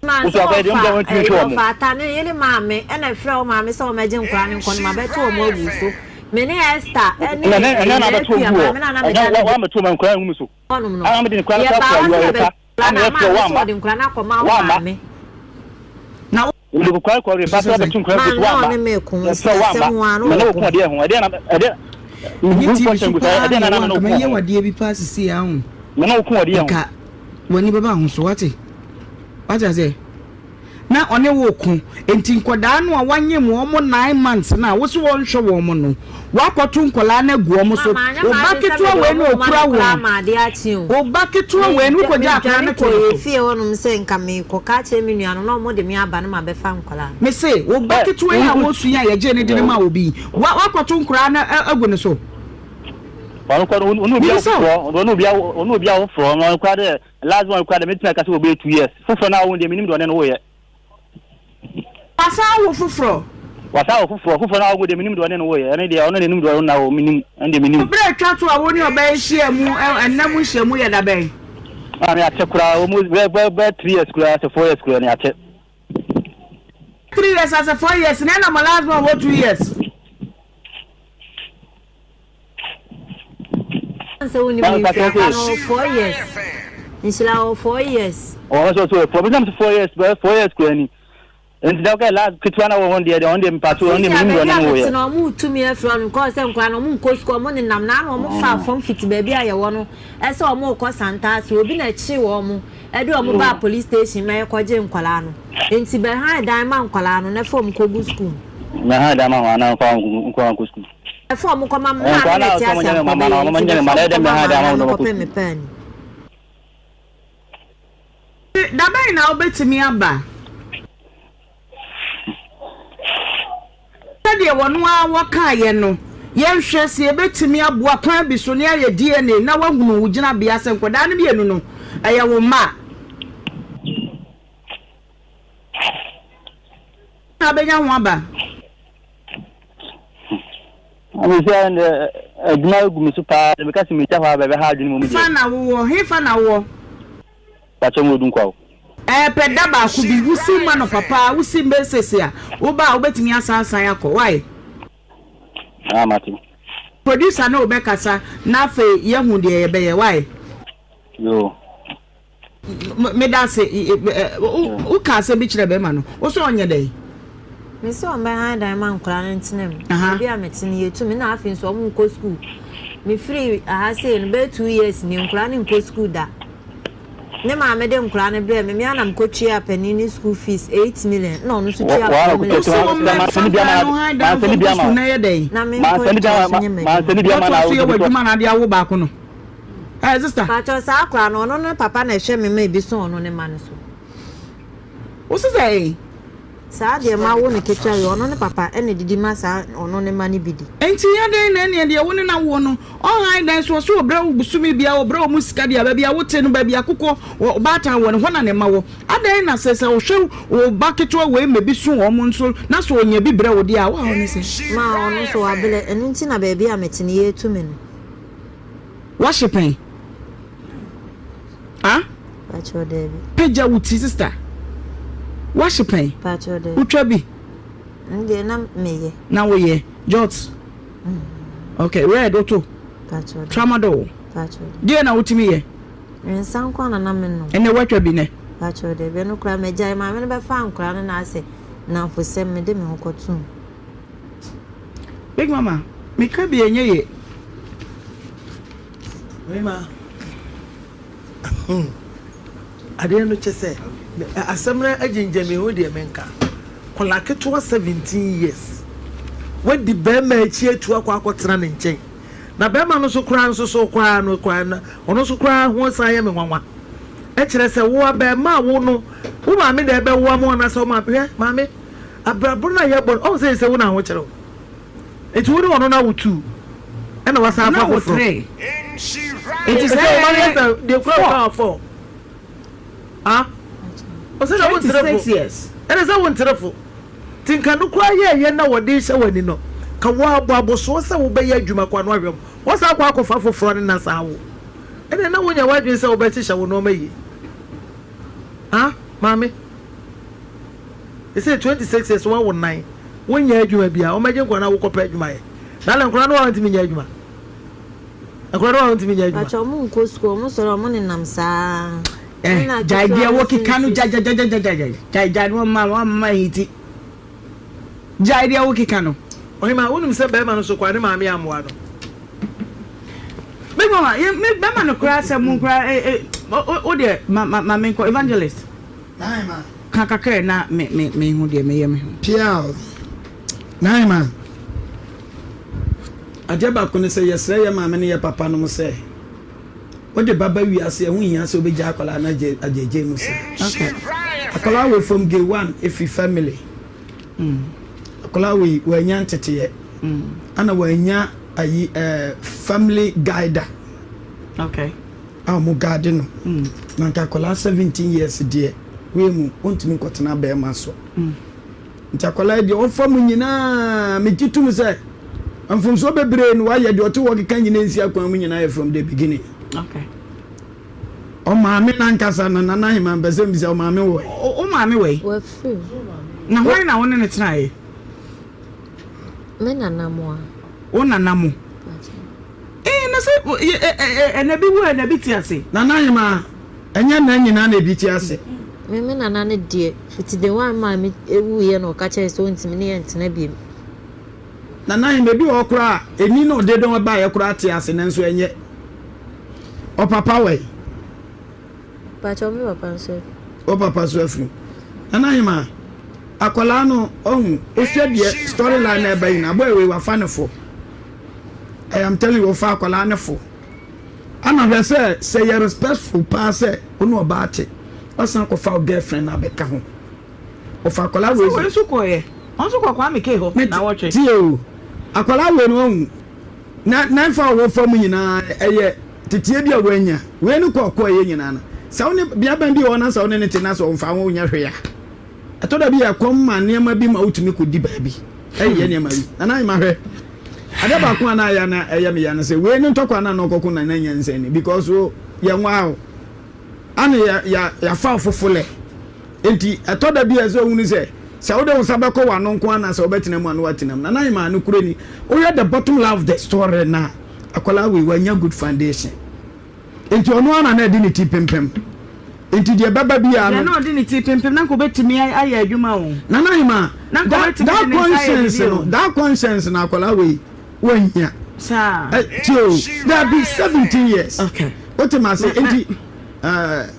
woso akɔyɛ deɛ wɔn deɛ wɔn tumi hwɛ wɔn. Ɔfa ata ne yere maame ɛna ɛfrɛ wɔn maame sɛ wɔn agye nkora no nkɔ no ma bɛto wɔn agu so me ne Esther ɛne ɛnɛ na abɛto wɔn gu hɔ ɛnɛ wɔn abɛto wɔn nkora ngu so hɔnom no ɛna wɔde nkora no yɛbaa kɔ hɔ sɛ akɔ yɛbɛ awia Nkwadaa no Ana ama ɛfrɛ me sɛ wamma wɔde nkwadaa no akɔma wo wamma. maame. Na wo. Wode kokoa kɔ repa sɛ wabɛto nkwadaa Maame gu so na wamma. ɔne me ko nti Yɛfrɛ wamma. asɛm ho ara na Me ne wo ɔko. ko ɛdeɛ ho ɛdeɛ na ɛdeɛ Ɛnyɛ me TV question so gu sɛ paa ɛdeɛ na na na ɛwɔ me ne anka wo ko mɛyɛ ho. wadeɛ bi paa sisi a ho. Me ne wo ko ɛdeɛ ho. Nka w'ani bɛba ho so wate wate aseɛ na ɔne wo ko nti nkɔdaa no a wanyem wɔn 9 months no a wo se wɔnhwɛ wɔn no wakɔto nkɔlaa no agu wɔn so Mama anyɛ wo ba m'adwene sɛ ketewa mede wei na wɔn rema okura no wo koraa no ma adeɛ akye o. wo ba ketewa wei no wokɔgya akwadaa Medwane no to kɔɔ no yɛn so. fie hɔnom sɛ nka merekɔka akyerɛ me nua no na wɔde me aba na mabɛfa nkwadaa no. Me se wo ba ketewa yi a wɔsu yi a yɛgyee ne de no maa obi yi wa wakɔto nkɔlaa no agu ne so. Ɔno kɔ ɔno obi Mebisa wo. afoforɔ ɔno obi ɔno obi afoforɔ ɔno koraa dɛ last one koraa dɛ metumi aka sɛ wɔbɛyɛ 2 years foforɔ no a wɔn deɛ menim deɛ ɔne no woyɛ. Wasan awo foforɔ. Wasan awo foforɔ foforɔ no a wɔn deɛ menim deɛ ɔne no woyɛ ɛne deɛ ɔno deɛ nim deɛ ɔno na wɔ menim ɛne deɛ menim. Berɛ atwa to a wo ne ɔbaa yi hyia mu ɛnna mu nhyia mu yɛ da bɛn? Maame akyɛ koraa almost bɛɛ bɛɛ bɛɛ 3 years koraa sɛ 4 years koraa ne akyɛ. 3 years asɛ 4 years na ɛna mo last born wɔ 2 years. Sɛ wonim Na ne meka mfie kyerɛ aba sɛ. no ɔwɔ 4 years. Nhyira ɔwɔ 4 years. Ɔwɔ sɛ ɔsɛ 4, mesɛ mese 4 years, bɛyɛ 4 years koraa ni. Nti na ɔkɛ last ketewa na wɔ hɔ deɛ deɛ ɔno deɛ mpato ɔno Sisi deɛ a menim deɛ baabi ɔne a no mete woyɛ. no ɔmo retu me afiri hɔ no kɔɔ sɛ nkwadaa no ɔmo nkɔ sukuu, ɔmo nenam na ano ɔmo fa fam fiti baabi a yɛwɔ no ɛsɛ ɔmo rekɔ Santase. Obi na ɛkyee wɔn ɛde ɔmo baa police station ma yɛkɔgye nkwadaa no. Nti bɛhan dan ma nkwadaa no na ɛfa ɔmo kɔgu sukuu mu. Mɛhan dan ma wɔn anaa mfa wɔn nkɔ nkɔ sukuu. Ɛfa ɔmo kɔma me Nkwadaa maame no na a ɛte ɔsɛ ɔmo ase nyɛ me mama ankɔbɛyɛ na ɔmo nti nyɛ me bɛfa mma na ɔmo ɛdɛ kɔma mɛhan dan maame ma na wɔn na ɔmo kɔ mekɔpɛ me sukuu. paani. Dabɛn na wobɛtumi aba? Sɛdeɛ wɔn ara wɔkaeɛ no, yɛnhwɛ sɛ yɛbɛtumi aboa kwan bi so na yɛayɛ DNA na woahunu wo gyinabea sɛ nkwadaa no mmienu no, ɛyɛ wo mma a. Na abɛnya ho aba. Ame sɛ ɛnɛ adwuma agu me so paa, meka sɛ metwa hɔ a bɛbɛha adwene mu Hefa deɛ. na wowɔ? Hefa na wowɔ? Pakyɛ mu odu nkwa o. Ɛɛ pɛ da baako bi, wosi mu anɔpa paa, wosi mbɛ sese a, woba a wobɛtumi asan asan akɔ. Why? Ah, mate. Producer ne wobɛkasa na afei yɛhu deɛ yɛbɛyɛ. Why? Yo. Meda ase. Woka asɛm bi kyerɛ bɛrima no, wo sɛ ɔnyɛ dɛn? Me sɛ ɔmbɛhan dan ma nkwadaa no ntena mu. Baabi a mete no yɛtu me na afei nso ɔmo nkɔ sukuu. Mefiri aha sei no bɛyɛ 2 years ni, nkwadaa no nkɔ sukuu da. Ne maame de nkwadaa no brɛɛ me, me ara na mekɔtua panin ne school fees 8 million na ɔno nso tua 4 million. Wo sɛ wɔmmɛmfa nkwadaa no han dan mfa nkɔ sukuu na ɛyɛ dɛn? Na menkɔ toa so nyɛ m'adwuma. Wɔtoa so yɛ w'adwuma na ade awo baako no. Ɛɛ sister. Pakyɛ saa akwadaa no, ɔno ne papa na ɛhwɛ me ma ebi so ɔno ne ma no so. Wo sɛ sɛ? Saa deɛ ma wo ne ketewa yi, ɔno ne papa ɛna didi ma saa ɔno ne ma no bi di. Nti yɛ dɛn na ɛneɛ deɛ wo ne no awoɔ no ɔhan dan so ɔso ɔbrɛ wo bosome biara, ɔbrɛ wo mu sika deɛ baabi a wote no, baabi akokɔ ɔbaatan wɔ no hɔ na ne mma wɔ? Adɛn na sɛ sɛ ɔhwɛ wo ba ketewa wei ma bi so wɔn nso na sɛ ɔnya bi brɛ wo deɛ a wo a ɔne sɛ. Ma ɔno nso wabrɛ, ɛno nti na baabi a mete no yɛretu me no. Wahye pɛn? Ah? Pakyɛ daabi. Pagya wo ti, sister. Wahye pɛn? Pakyɛ daabi. Wotwa bi? Ndeɛ na meyɛ. Na woyɛ jot? Okay, red woto? Pakyɛ daabi. Tramadol? Pakyɛ daabi. Deɛ na wotumi yɛ? Nsa nko na na menom. Ɛnɛ woatwa bi nɛ? Pakyɛ daabi, ɛno koraa magyae. Maame no bɛfa nkwadaa no na asɛ nnamfosɛm mede me ho kɔtom. Big mama, meka bi ɛnyɛ ye. Mema adeɛ no kyɛ sɛ asɛm no agyingya me ho deɛ menka. Kɔla ketewa 17 years wadi bɛrima akyi atu akɔ akɔtena ne nkyɛn, na bɛrima no so koraa nso so koraa no koraa na ɔno nso koraa ho san yɛ me nwanwa. Ɛkyerɛ sɛ wo abɛɛma a wo no wo maame na ɛbɛwoa mo anaasɛ wo maame. Hwɛ maame, abrabɔ no a yɛbɔ no, ɔhu sɛ sɛ wo na ahokyerɛ wo nti wo ne ɔno na wotu ɛna wasan afa Na wo foforɔ. three. Nti sɛ sɛ ɔma yɛ sɛ deɛ kura wo kaa four ah, ɔsɛ na wo ntere fo 26 years. Ɛna sɛ wo ntere fo nti nka no koraa yɛɛyɛ na wɔde hyɛ w'ani no ka wɔabɔ abosoɔ sɛ wobɛyɛ adwuma kɔ ano ahwɛ mu, wɔsan akɔ akɔfa foforɔ ne na saa wo ɛna na wonya w'adwene sɛ wobɛhyehyɛ wo nneɛma yie. Ah maame, ɛsɛ 26 years wawo nan, wonyɛ adwuma bia, wɔmɛgye nkwa na wokɔpɛ adwuma yɛ na na nkora no wa ntumi nyɛ adwuma, nkora no wa ntumi nyɛ adwuma. Pakyɛ ɔmo nkɔ sukuu, ɔmo sɔrɔ ɔmo nenam saa. Eh, Ɛna gyae ketewa deɛ no wokeka no nso gyagyagyagyagyagyagya. Gyae, gyae no wamma wamma hiti. Gyae deɛ wokeka no. Ɔhema, wonim sɛ bɛrima no so kora ne maame ammoa no. Big mama, yɛ me bɛma no koraa sɛ mo koraa eh eh o o deɛ ma ma ma menkɔ evangelist. Naima. Ka kakra na me me me hu deɛ meyɛ me ho. Piao. Naima. Adeɛ baako ne sɛ yɛsrɛ yɛ maame ne yɛ papa nom sɛ wode ba ba wiase, ɛho hia sɛ wobɛgya akwadaa no agye agyegye mu saa. Akwadaa wei from day one ɛfiri family. Akwadaa wei wanya nteteɛ. Ana wanya ayi family guider. A wɔn guide no. Na nka akwadaa 17 years deɛ wei mu wɔntumi nkɔtena bɛrima so. Nti akwadaa yi deɛ ɔfa mu nyinaa, megye tom sɛ mfomsoɔ bebree no wayɛ, deɛ ɔte hɔ keka nyinaa nsi akwan mu nyinaa yɛ from the beginning. Ɔmaame nankasa no, Nana Ahema, mpɛ sɛ mbisa ɔmaame wɔ yi. Wo maame wɔ yi? Wafiri mu. Na hwan na wo ne ne tenaeɛ? Me nana mo a. Wo nana mo? Pakyɛ. Ee, Na sɛ ɛna bi wu a ɛna bi te ase. Nana Ahemaa, ɛnyɛ nna nyinaa na ebi te ase. Me me nana no deɛ, fiti the one maame wuiɛ na ɔka kyerɛɛ sɛ ɔntumi ne yɛn ntena biom. Nana Ahemaa, ebi wɔ hɔ koraa a, ɛni na ɔde dɔn baeɛ koraa te ase nanso ɛnyɛ. Ɔpapa wɔ he? Mpakyɛw me papa nso afi. Wo papa nso afiri. Nana Ahemaa, akwadaa no ɔhu, wohwɛ deɛ story line na ɛba nyinaa, boy wei wafa ne fo. I am telling you, wɔfa akwadaa no fo. Ana hwɛ sɛ sɛ yɛ respectful paa sɛ wo ne ɔbaa te, wasan akɔfa wo girlfriend no abɛka ho. Ɔfa akwadaa wei. Sɛ wei nso kɔɛ, ɔno nso kɔ Kwame K hɔ na wɔtwe. Tie o, akwadaa wei no wahu, na na nfa a wɔfa mu nyinaa ɛyɛ teteɛ bi a wanya. Wei no kɔ kɔɛ nyinaa no, sɛ wo ne bea bɛn bi wɔ hɔ na sɛ wo ne ne te na sɛ ɔmfa ho nyɛ hwee a, Ɛtɔ da bi a ɛkɔm ma nneɛma bi ma wotumi kɔdi baabi ɛyɛ nneɛma bi. Nana Ahima hwɛ, adeɛ baako a na ayɛ na ɛyɛ me ya no sɛ wei ne ntɔkwa na na ɔkɔko Nana Nyansa ni because wo yɛ nwaa o ana yɛ yɛ yɛafa fofolɛ nti ɛtɔ da bi a ɛsɛ ohunu sɛ sɛ wode wo nsa bɛkɔ w'ano nko ana sɛ wobɛtena mu a na watena mu. Nana Ahima nokorɛ ni wohwɛ the bottom line of the story na akwadaa wei wanya good foundation. Nti ɔno ara na na ɛde ne ti pempem. Nti deɛ ɛbɛba biara no. Deɛ na ɔde ne ti pempem na nka ɔbɛtumi ayɛ adwuma o. Nana Ahima, Na nka that, ɔbɛtumi de that ne nsa ayɛ conscience biribi no, o. that conscience no akwadaa wei, wanya. Saa. Ɛ, tie o, dabi, 17 years. Okay. Wote ma ase, Ma, ma. nti, ɛɛ,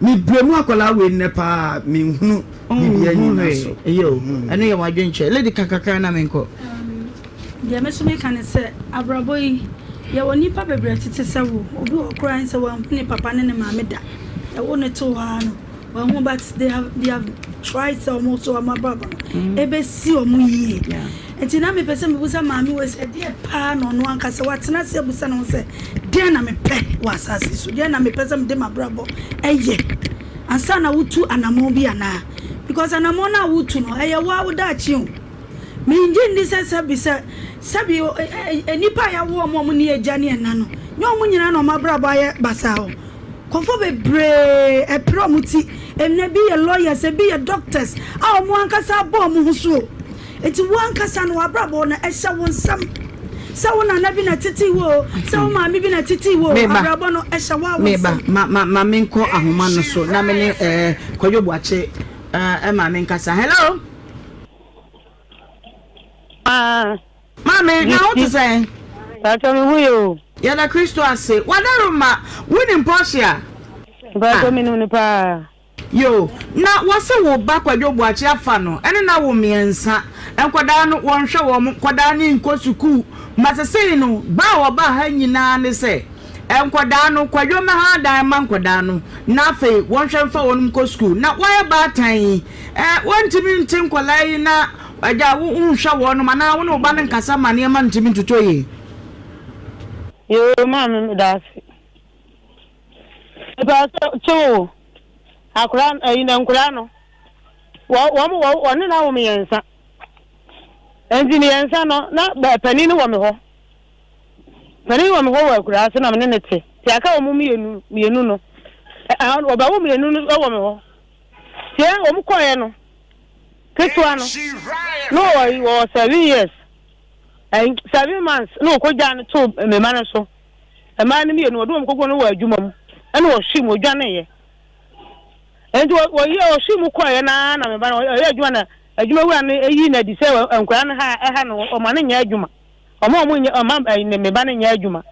me brɛ mu akwadaa wei nnɛ paa, menhunu biribiara Ɔnhu nyina hwee. so. Ɛyɛ o, ɛno yɛ w'adwenkyerɛ. Lady ka kakra na menkɔ. Deɛ me nso meka ne sɛ, abrabɔ yi, yɛwɔ nnipa bebree a ɛtete sɛ wo. Obi wɔ hɔ koraa sɛ wanhu ne papa ne ne maame da. Yɛwo no too hɔ ara no, wanhu but they have, they have tried sɛ wɔn nso wɔn abrabɔ no ɛbɛsi wɔn yie. Nti na mepɛ sɛ mebusa maame wei sɛ ɛdeɛ paa na ɔno ankasa watena ase abusa ne ho sɛ deɛn na mepɛ wɔ asase so, deɛn na mepɛ sɛ mede m'abrabɔ ɛyɛ ansa na wotu anammɔn bi anaa? Because anammɔn no a wotu no ɛyɛ wo ara wo daakye o. Minnye nni sɛ sɛbi sɛ sɛbi nnipa a yɛawo wɔn a wɔnni agya ne ɛna no, nyɛ wɔn nyinaa na wɔn abrabɔ ayɛ basaa o. Nkurɔfoɔ bebree ɛpere wɔn ti. Ɛnnɛ ebi yɛ lawyers, ebi yɛ doctors a wɔn ankasa abɔ wɔn ho so o. Enti wo ankasa no w'abrabɔ no ɛhyɛ wo nsam. Sɛ wo nana bi na ɛtetee wo o, sɛ wo maame bi na ɛtetee wo o, abrabɔ no ɛhyɛ wo ara wo nsam. Meba, ma ma ma menkɔ ahoma no so na me ne eh, Kwadwo Boakye eh, maame nkasa. Hello. Ah. Maame, na wo te sɛn? Pacho me ho yɛ o. Yɛda Kristo ase. Wadaroma, wonim Portia? Pacho me nim no paa. Yo, na wɔse wo ba Kwadwo Boakye afa no ɛne no awo mmiɛnsa. Nkwadaa no wɔnhwɛ wɔn, nkwadaa no nkɔ sukuu. Ma sesei no, ba a wɔbaa ha nyinaa ne sɛ Nkwadaa no, Kwadwo mmɛha adan mma nkwadaa no, na afei wɔnhwɛ mfa wɔn nkɔ sukuu. Na woayɛ baatan yi, eh, wontumi nte nkwadaa yi na agya wo nhwɛ wɔn anaa wo ne wo ba no nkasa ma nneɛma ntumi ntotɔ yie. Yoo maame meda ase. Mepa kyɛw o, akora ɛyi na nkora no, wɔ wɔn wɔ wɔne na awo mmiɛnsa. Nti mmiɛnsa no na panin no wɔ me hɔ. Panin wɔ me hɔ wɔ akuraase na me ne no te. Nti aka wɔn mmienu mmienu no. Ɔbɛwo mmienu no wɔ me hɔ. Nti wɔn kɔɛ no, ketewa no, na ɔwɔ wɔwɔ seven years, 7 months na wɔkɔgyaa no too me mma no so. Mmaa no mmienu wɔde wɔn kɔkɔ no wɔ adwuma mu ɛna wɔhwe mu wɔdwaneeɛ. Nti wɔyɛ wɔhwe mu kɔɛ na na me ba no ɔyɛ adwuma na adwuma wura no eyi na adi sɛ nkwadaa no ha ɛha no ɔma no nyɛ adwuma. Ɔma ɔmo nyɛ ɔma ɛyi ne me ba no nyɛ adwuma.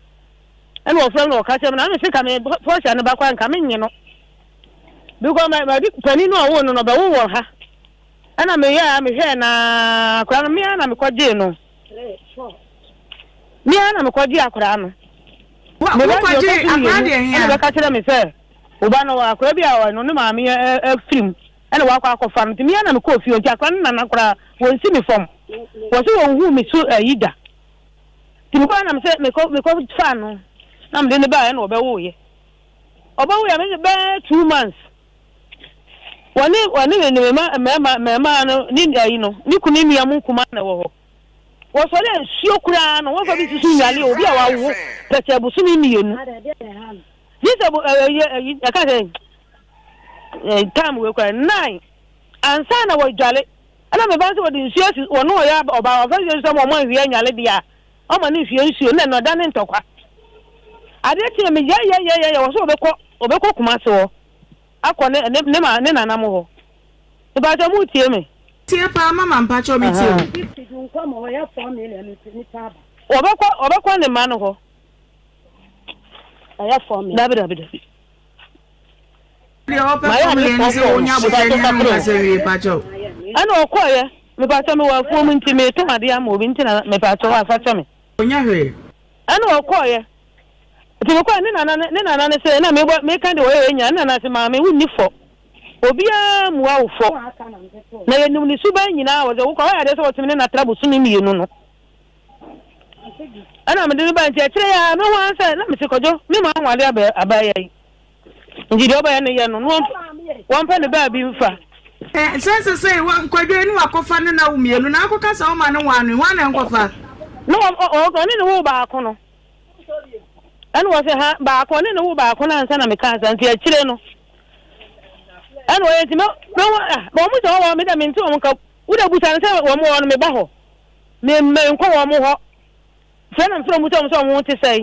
Ɛna ɔfrɛ me na ɔka kyerɛ me na me se ka me Portia no ba koraa nka me nye no. Because ma ma panin no a ɔwoo no no ɔbɛwo wɔ ha. Ɛna me yɛ a me hwɛɛ na akwadaa no me ara na me kɔ gyee no. Me ara na me kɔ gyee akwadaa no. Me ba deɛ ɔtɔ so mmienu ɛna bɛka kyerɛ me sɛ ɔba no akwadaa bi a ɔno ne maame afiri mu. Ɛna wakɔ akɔfa no nti me ara na mekɔɔ fie hɔ nti akwadaa no nana koraa wɔnsi me fam wɔse wɔnhuu me so ayi da nti mekɔɔ na mesɛ mekɔ mekɔ faa no na mede no baeɛ na ɔbɛwoeɛ ɔbɛwoeɛ me bɛɛ 2 months wɔne wɔne ne mma mmarima mmarima no ne ayi no ne kunu nua mu nkumaa na ɛwɔ hɔ wɔsɔre a nsuo koraa no wɔmfa bi susu nnwale obi a wawo pɛkyɛ bosome 2 gye sɛ ɛyɛ ɛyi ɛka sɛ time wei koraa 9 ansa na wɔdwale. Ɛna me ba nso wɔde nsuo asi wɔn ɔyɛ ɔbaa wɔfa nsuo sɛ wɔn anhwie anwale deɛ a ɔma no nhwie nsuo na ɛna ɔda ne ntɔkwa. Adeɛ kyeeɛ me yɛyɛyɛyɛ wɔ sɛ ɔbɛkɔ ɔbɛkɔ Kumasi hɔ akɔ ne ne ne ma ne nana mo hɔ. Mepakyɛw mo tie me? Tie paa mama mpakyɛw me tie wo. Ɔbɛkɔ ɔbɛkɔ ne mma no hɔ. Dabi dabi dabi. Deɛ ɔpɛ fam yɛ ne sɛ ɔnya abotire ne ɛne nkasa wie pakyɛw. Ɛna ɔkɔɔyɛ mepakyɛw mewɔ afuom nti meretɔn adeɛ ama obi nti na mepakyɛw afa kyɛ me. Ɔnya hwee. Ɛna ɔkɔɔyɛ nti mekɔɛ ne nana ne nana ne sɛ na mebɔ meka deɛ ɔyɛ nyinaa ne nana se maame wonni fɔ obiara mmua wo fɔ na yɛnim ne suban nyinaa wɔ sɛ wokɔ hɔ yɛ adeɛ sɛ wɔtumi ne no atra bosome mmienu no. Ɛna mede no bae nti akyire yi ara mehu ara sɛ na mese Kwadwo me maa ho ade abaayewa yi nti deɛ ɔbɛyɛ no yɛ no na wɔmpɛ ne baabi mfa. Ɛ sɛ sesei wa Kwadwo yi ne wakɔfa ne na wo mmienu na akɔka sɛ woma no waa no yi hwan na ɛnkɔfa? Na ɔne ne woo baako no ɛna wɔse ha baako ɔne ne woo baako no ansa na mekaa saa nti akyire no ɛna ɔyɛ nti mɛ mɛ wɔn sɛ wɔwɔ me dɛ mente wɔn nka wo dɛ busa no sɛ wɔn wɔ no meba hɔ. Me menkɔ wɔn hɔ. Frɛ na mefrɛ wɔn sɛ wɔn sɛ wɔn ho te sɛn.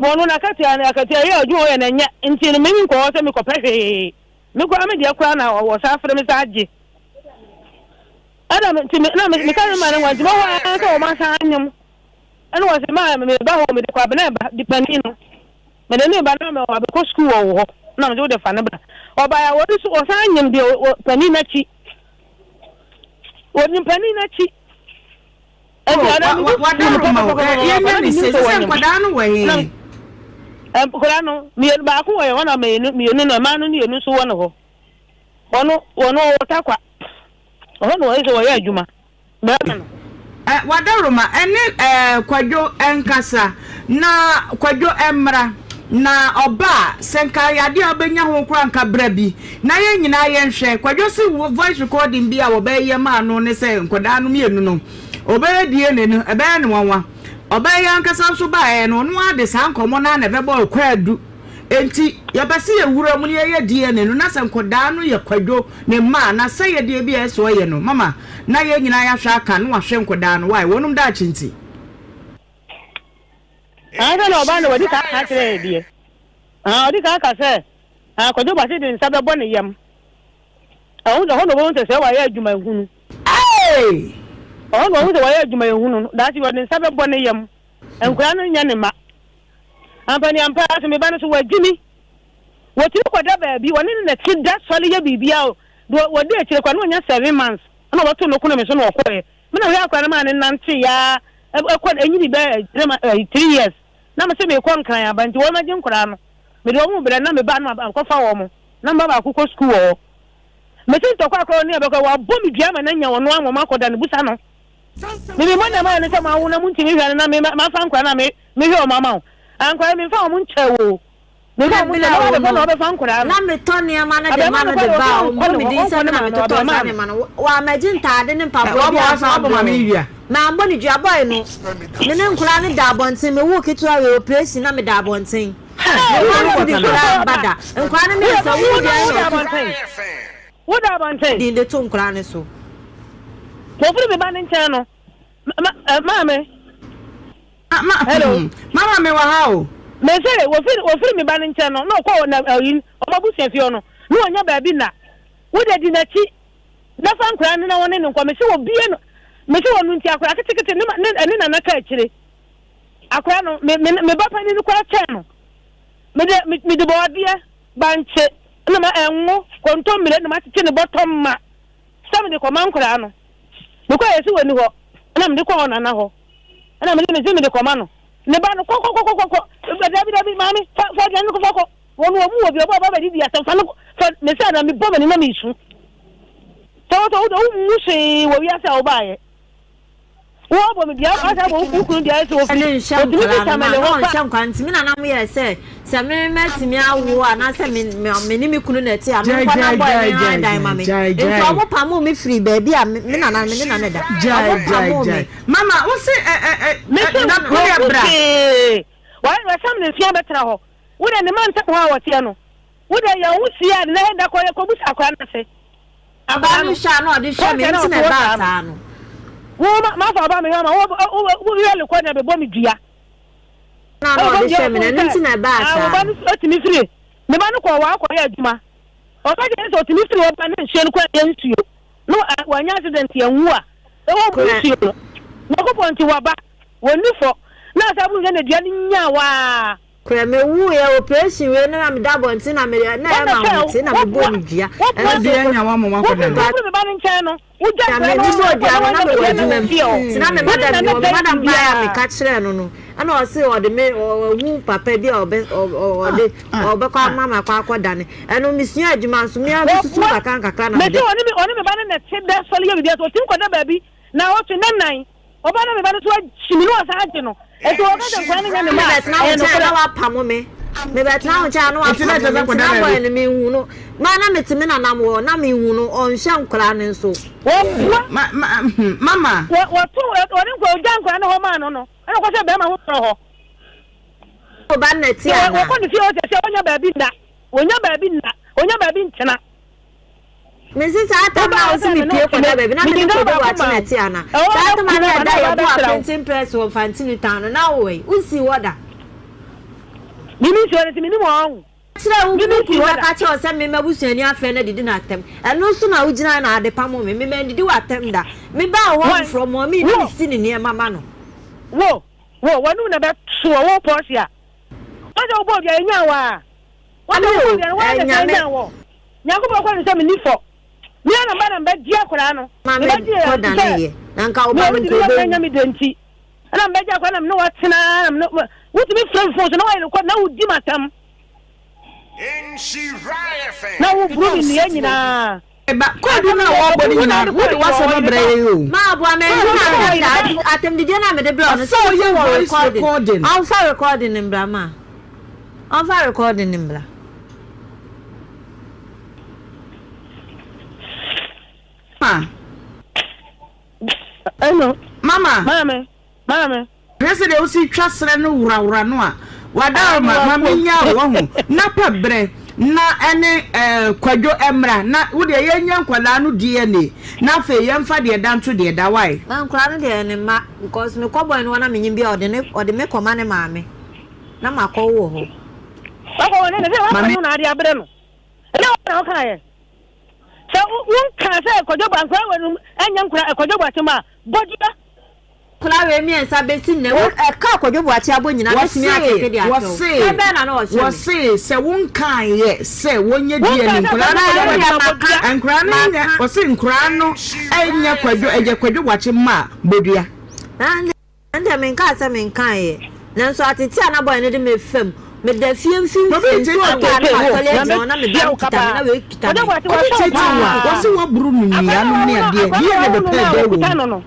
Wɔn no n'akatua no akatua yɛ adwuma ɔyɛ na ɛnyɛ nti no me menkɔ hɔ sɛ mekɔpɛ hwee. Me koraa me deɛ koraa na wɔsan frɛ me saa gye. Ɛna me nti me na me meka me ma no nwa nti mɛhɔ ara sɛ wɔn asan anyem. Ɛna wɔn sɛ maa meba hɔ mede kɔ abena ɛba de panin no. Mede ne ba na mɛ wabɛkɔ sukuu wɔ wo hɔ na mede wo de fa ne bra. Ɔbaeɛ a wɔde so wɔsan anyem deɛ panin n'akyi. Wɔnim panin no akyi. Oh, wadaroma o. Yɛnyɛ ne sɛ sɛ nkwadaa no wɔ he? Nkwadaa no mmienu baako wɔ yɛn hɔ na mmienu mmienu no mmaa no mmienu nso wɔ ne hɔ. Wɔn wɔn wɔ takwa. Ɔhɔ na wɔyɛ sɛ wɔyɛ adwuma. Bɛrima no. Ɛ Wadaroma ɛne ɛ Kwadwo nkasa na Kwadwo mmra na ɔba a sɛ nka ɛyɛ adeɛ a wobɛnya ho koraa nka bra bi na yɛn nyinaa yɛnhwɛ. Kwadwo se voice recording bi a wɔbɛyɛ maa no ne sɛ nkwadaa no mmienu no ɔbɛyɛ DNA no ɛbɛyɛ no nwanwa. Ɔbaa yi ankasa nso baeɛ no ɔno ara de saa nkɔmmɔ no ara na ɛbɛbɔɔ Kwadu. Enti, yɛpɛ sɛ yɛwura mu na yɛyɛ DNA no, na sɛ nkɔdaa no yɛ Kwadwo ne mma a, n'asɛyɛdeɛ bi a ɛsɛ sɛ ɔyɛ no, mama na yɛn nyinaa yɛahwɛ aka na wahwɛ nkɔdaa no. Why? Wɔnom daakye nti. Ansa na ɔbaa no wadi kan aka akyerɛ yɛn deɛ. Ɔdi kan aka sɛ Kwadwo Boakye de nsa bɛbɔ ne yam. Ɛho ɛhɔ na ɔbɛhu sɛ sɛ wayɛ adwuma hunu. Hey! Ɛhɔ na ɔhu sɛ wayɛ adwuma hunu no. Daakye ɔde nsa bɛbɔ ne yam. Nkwadaa no nyɛ ne mma. Ampaneampa ara nso, me ba no nso, wagye me. Wɔtumi kɔda baabi, wɔne no na ɛte da sɔre yɛ biribiara o. Deɛ wɔdi akyire koraa, na ɔnya seven months, ɛna wɔto no kono me so na ɔkɔeɛ. Me na mehwɛ akwadaa no maa no nanteeɛ ara, ɛkɔ, ɛnyini bɛyɛ three years. Na mese merekɔ Nkran aba, nti wɔmmɛgye nkwadaa no. Mede wɔn rebrɛ no, na me ba no akɔfa wɔn. Na me ba baako kɔ sukuu wɔ hɔ. Mese ntɔkwa koraa ɔne ɛbɛkɔ, wabɔ me dua ama no anya ɔno ara ma ɔmakɔda no, busa no. Me me mo na mayɛ ne sɛ mawo na montumi hwɛ no na me mafa nkora na me mehwɛ wɔn ama wo. Ankora yi memfa wɔn nkyɛ wo o. Memfa wɔn nkyɛ mɛba bɛfa na wɔbɛfa nkora no. Na metɔ nneɛma no de ma no de ba a ɔmmɔ me din sɛ me na metotɔɔ saa nneɛma no. Wammɛgye ntaade ne mpaboa bi amfa ammrɛ o. Mammɔ no dua. Boy no, me ne nkwadaa no da abɔnten. Mewoo ketewa wei, operation na meda abɔnten. Memma no sidi koraa mba da. Nkwadaa no mmiɛnsa, wo deɛ na ɔto. Woda abɔnten. Din de to nkwadaa no so. Wɔfiri me ba no nkyɛn no, ma, ma, maame. Ma, Hello. Mama me wɔ ha o. Mese wɔfiri wɔfiri me ba no nkyɛn no, na ɔkɔ na ɛyi wɔn abusua fie hɔ no, na wɔnya baabi nna. Wode di n'akyi na fa nkwadaa no na wɔne no nkɔ. Mese wɔbie no, mese wɔn nti akwadaa ketekete ne ma ne ɛne nana ka akyire. Akwadaa no, me me me ba panin no koraa kyɛn no. Mede mede bɔɔdeɛ. Bankye na ma ɛngo, kontommire na makyekye ne bɔtɔ ma sɛ mede kɔma nkwadaa no. Mekɔɔ yɛsi wɔnni hɔ na mede kɔɔ nana hɔ na mede mese mede kɔma no. Ne ba no kɔkɔkɔkɔkɔ dabi dabi maame fa fa aduane no fa kɔ wɔn wɔn mu wɔ bi ɔbɔ ɔba bɛdidi asɛm fa no fa mese na mebɔ m'ani na mesu. Sɛ wɔsɛ wo de wo mu hwee wɔ wiase a wobaayɛ. Wɔbɔ me dua ɔsɛ bɔ wo kunu dua sɛ ofi ne nhyɛ otumi fi nkwadaa no ma tamale na hɔ fa. ɔnhyɛ nkwadaa nti me nana mo yɛ sɛ sɛ me mɛtumi awo anaasɛ me me me ne me kunu na ɛte a Gyae menkɔ na gyae bɔyɛ gyae me han gyae dan ma me gyae nti gyae ɔmo pamoo me firi baabi a me me nana me ne nana da gyae ɔmo gyae pamoo gyae me. mama wo se ɛ ɛ ɛ Mese ɛ na wo deɛ wɔn bra. hwee wɔayɛ wɔasam ne mfeɛ bɛtena hɔ wo deɛ ne ma ntam hɔ a wɔteɛ no wo deɛ yɛn ho sie a ne nan da kɔ yɛ kɔbusa akwadaa no ase. Ɔbaa no hwɛ a na ɔde hwɛ me nti na ɛbaa saa no. Wo ma mafa ɔba me hwɛ ma wo wo wo hwɛ lekɔ na bɛbɔ me dua. Na na ɔde hwɛ me no, ɛno nti na ɛbaa saa no. Wo ba no tumi firi, ne ba no kɔɔ hɔ akɔyɛ adwuma. Ɔka kyerɛ no sɛ ɔtumi firi hɔ ba na nsuo no koraa nyɛ nsuo. Na wanya accident anwu a, ɛwɔ mu nsuo no. Nyankopɔn nti waba, wɔnni fɔ. Na asa bunu sɛ na dua no nyaa waa. Korɛ me wu yɛ operation wei no na me da abɔnten na me na ɛma ahomete na me bɔ ne dua. Ɛno nso anya wa mo wakɔ da. Wo ba no nkyɛn no, Na me me bɔɔ dua no na mewɔ adwuma mu nti na me madam bi wɔ me madam baeɛ a meka kyerɛɛ no no ɛna ɔse ɔde me ɔhu papa bi a ɔbɛ ɔde ɔbɛkɔ ama me akɔ akɔdane ɛno mesua adwuma nso me ara mesusu nkakra nkakra na mede. Mese ɔne me ɔne me ba no na ɛte dɛ sɔre yɛ biribi ase ɔtim kɔda baabi na ɔtwe ne nan ɔba na me ba no so akyimi na ɔsan agye no Enti wɔka sɛ nkwadaa no nyɛ ne mma a, Mebɛtena wo ɛyɛ nkyɛn a nokorɛ. na woapamo me. Mebɛtena wo nkyɛn a na Enti na woapamo ɛkyerɛ me. sɛ Nti akwadaa na no boy awi. no menhu no. Ma na mete me nanam hɔ, na menhu no. Ɔnhwɛ nkwadaa no nso. Wɔboa. Ma, ma, hmm, mama. Wɔ, wɔto, wɔde nkwadaa, wɔgya nkwadaa no hɔ maa no no, ɛna ɔkɔhyɛ bɛrima foforɔ hɔ. Wo ba no na ɛte Sɛ anaa? wɔkɔ ne fie hɔ sɛ sɛ ɔnya baabi nna, ɔnya baabi nna, ɔnya baabi ntena. Mese saa tam no a wose mepue kɔda baabi na mene Kojo Boakye na ɛte ana? Saa tam a na ɛda yɛbɔɔ printing press wɔ Mfantini town no na wowɔ he? Wonsii hɔ da? Kyerɛ wo wo kunu bɛka kyerɛ wo sɛ me m'abusuani afrɛ no adidi no atɛm. Ɛno nso na wogyina na ade pamo me. Me mandidi w'atɛm da. Mebaa wo hɔ foforɔ mɔmee na mesi ne nneɛma ma no. Wo, wo, w'anum na ɛbɛto wo Portia. Wɔn sɛ wobɔɔ dua yɛnyaa wo a. Wɔn sɛ wobɔɔ dua no wɔn na sɛ yɛnyaa wɔ. Nyankopɔn kɔ no sɛ menni fɔ. Me ara na mba na mbɛgye akwadaa no. Ma me Mebɛgye kɔ da no sɛ yɛ. Na nka wo me ba no obi nka de ɔbɛwu. nya me dɛ nti. Ɛna mbɛgye akwadaa na me ne wo atena na me ne wotumi frɛ me phone so na woayɛ record na wodi m'atam. Na woburu me nnua nyinaa. Ba, kwaadu no a wɔrebɔ no nyinaa no, wode w'asɛm abrɛ yɛn o. Maaboa me nhunu atɛm da, atɛmdidie no a mede brɛ wo no, Ɔsɛ ɔyɛ voice recording. Ɔmfa recording no mbra ma. Ɔmfa recording no mbra. Mama. Hello. Mama. Maame. Maame. Hwɛ sɛdeɛ wosi twa serɛ no worawora no a, wadaworoma ma menya wo wahu na pɛ berɛ na ɛne eh, Kwadwo mmra na wodeɛ yɛnyɛ nkwadaa no DNA na afei yɛmfa deɛ ɛda nto deɛ ɛda wae. Na nkwadaa no deɛ ɛyɛ ne mma because mekɔ boy no hɔ na menyim bi a ɔde ne ɔde me kɔma ne maame na makɔ wo wɔ hɔ. Wakɔ wɔ ne ne sɛ wakɔ Mame. no na ade abrɛ no ɛnyɛ wo na wokaeɛ sɛ wonkaa sɛ Kwadwo ba nkwadaa wɔ no ɛnyɛ nkwadaa Kwadwo bɔ akyem a bɔ dua. Nkwadaa wei miensa besi nnɛ wo ɛka Kwadwo Boakye abɔ nyinaa mɛtumi ateke de akyerɛ wo. Wɔse, Kwan bɛn na na ɔhyɛ me? wɔse sɛ wonkaeɛ sɛ wɔnyɛ Wonkaa DNA sɛ nkwadaa no Kwadwo nyɛ Boakye Kwadwo, abɔ dua. nkwadaa no nyɛ, Maka. wɔse nkwadaa no nyɛ Kwadwo, ɛyɛ Kwadwo Boakye mma a, bɔ dua. Na Ɛnde menkaa sɛ menkaeɛ, nanso ateetee a na bɔe no de me fa mu. Meda fie mfimfini, nsuo retɔ a na masɔre agyina hɔ na me ba no kita me na wei kita me. Obi teetee wo a, wɔse woaboro no nnua nom ne adeɛ, deɛn na ɛbɛpɛɛ dɛ wɔ mu?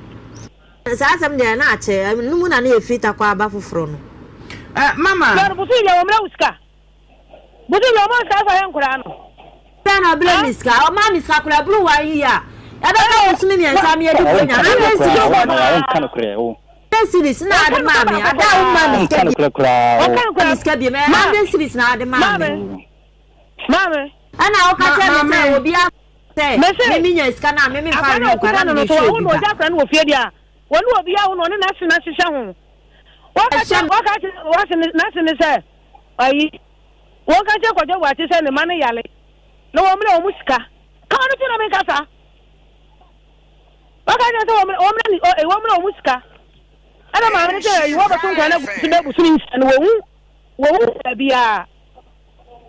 Saa asɛm deɛ na akyɛ, ɛno mu na na yɛfiri Tarkwa aba foforɔ no. Eh, mama. Bosom na ɔma sika fa hwɛ nkwadaa no. Sɛ na ɔbrɛ me sika, ɔma me sika koraa ɛboro one year a, ɛbɛka bosome miensa me adi bronya, hundred cedis hundred cedis na ade maa me, ada a wommaa me sika bio, me sika bio, ɛyɛ hundred cedis na ade maa me. Maame. Ɛna woka kyerɛ me sɛ obi a sɛ me menya sika no a me memfa nhwɛ nkwadaa na mede hwɛ obi ba. Akwadaa no wɔ fie deɛ a, wɔne obi awo no ɔne n'ase n'ahyehyɛ ho. Wɔka kyerɛ wɔka kyerɛ wɔse n'ase ne sɛ ayi wɔnka nkyerɛ Kwadwo Boakye sɛ ne mma no yare na wɔmmrɛ wɔn sika. Ka ɔno nti na menka saa. Wɔka kyerɛ sɛ wɔmmrɛ wɔmmrɛ ne ɛ wɔmmrɛ wɔn sika. Ɛna maame no sɛ ayi wɔbɛto nkwa no agu so bɛyɛ bosome nsia no wɔhu wɔhu baabiara.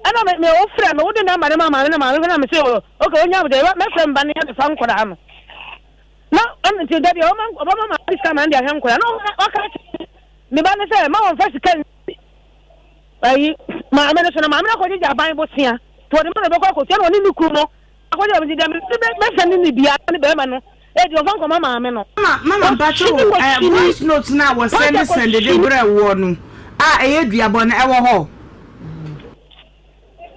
Ɛna me me wofrɛ me wode namba no ma maame na maame na me sɛ okay onya abotɛ mɛfrɛ me ba no yɛbɛfa nkwadaa no. Na ɛna nti da bi ɔma ɔbɛma maame sika ma no de ahwɛ nkwadaa na ɔka kyerɛ me ba no sɛ ma wɔmfa sika ayi maame no so na maame no akɔgyegye aban bosea nti wɔde ma no bɛkɔ akɔtua na ɔne ne kunu no akɔgye abosea deɛ mɛsɛ ne ne bia ne bɛrima no ɛdi ɔfa nkɔma maame no. Mama mama mpakyɛ wo eh, voice note no a wɔsɛnde sɛnde de brɛ woɔ no a ɛyɛ duabɔ no ɛwɔ hɔ?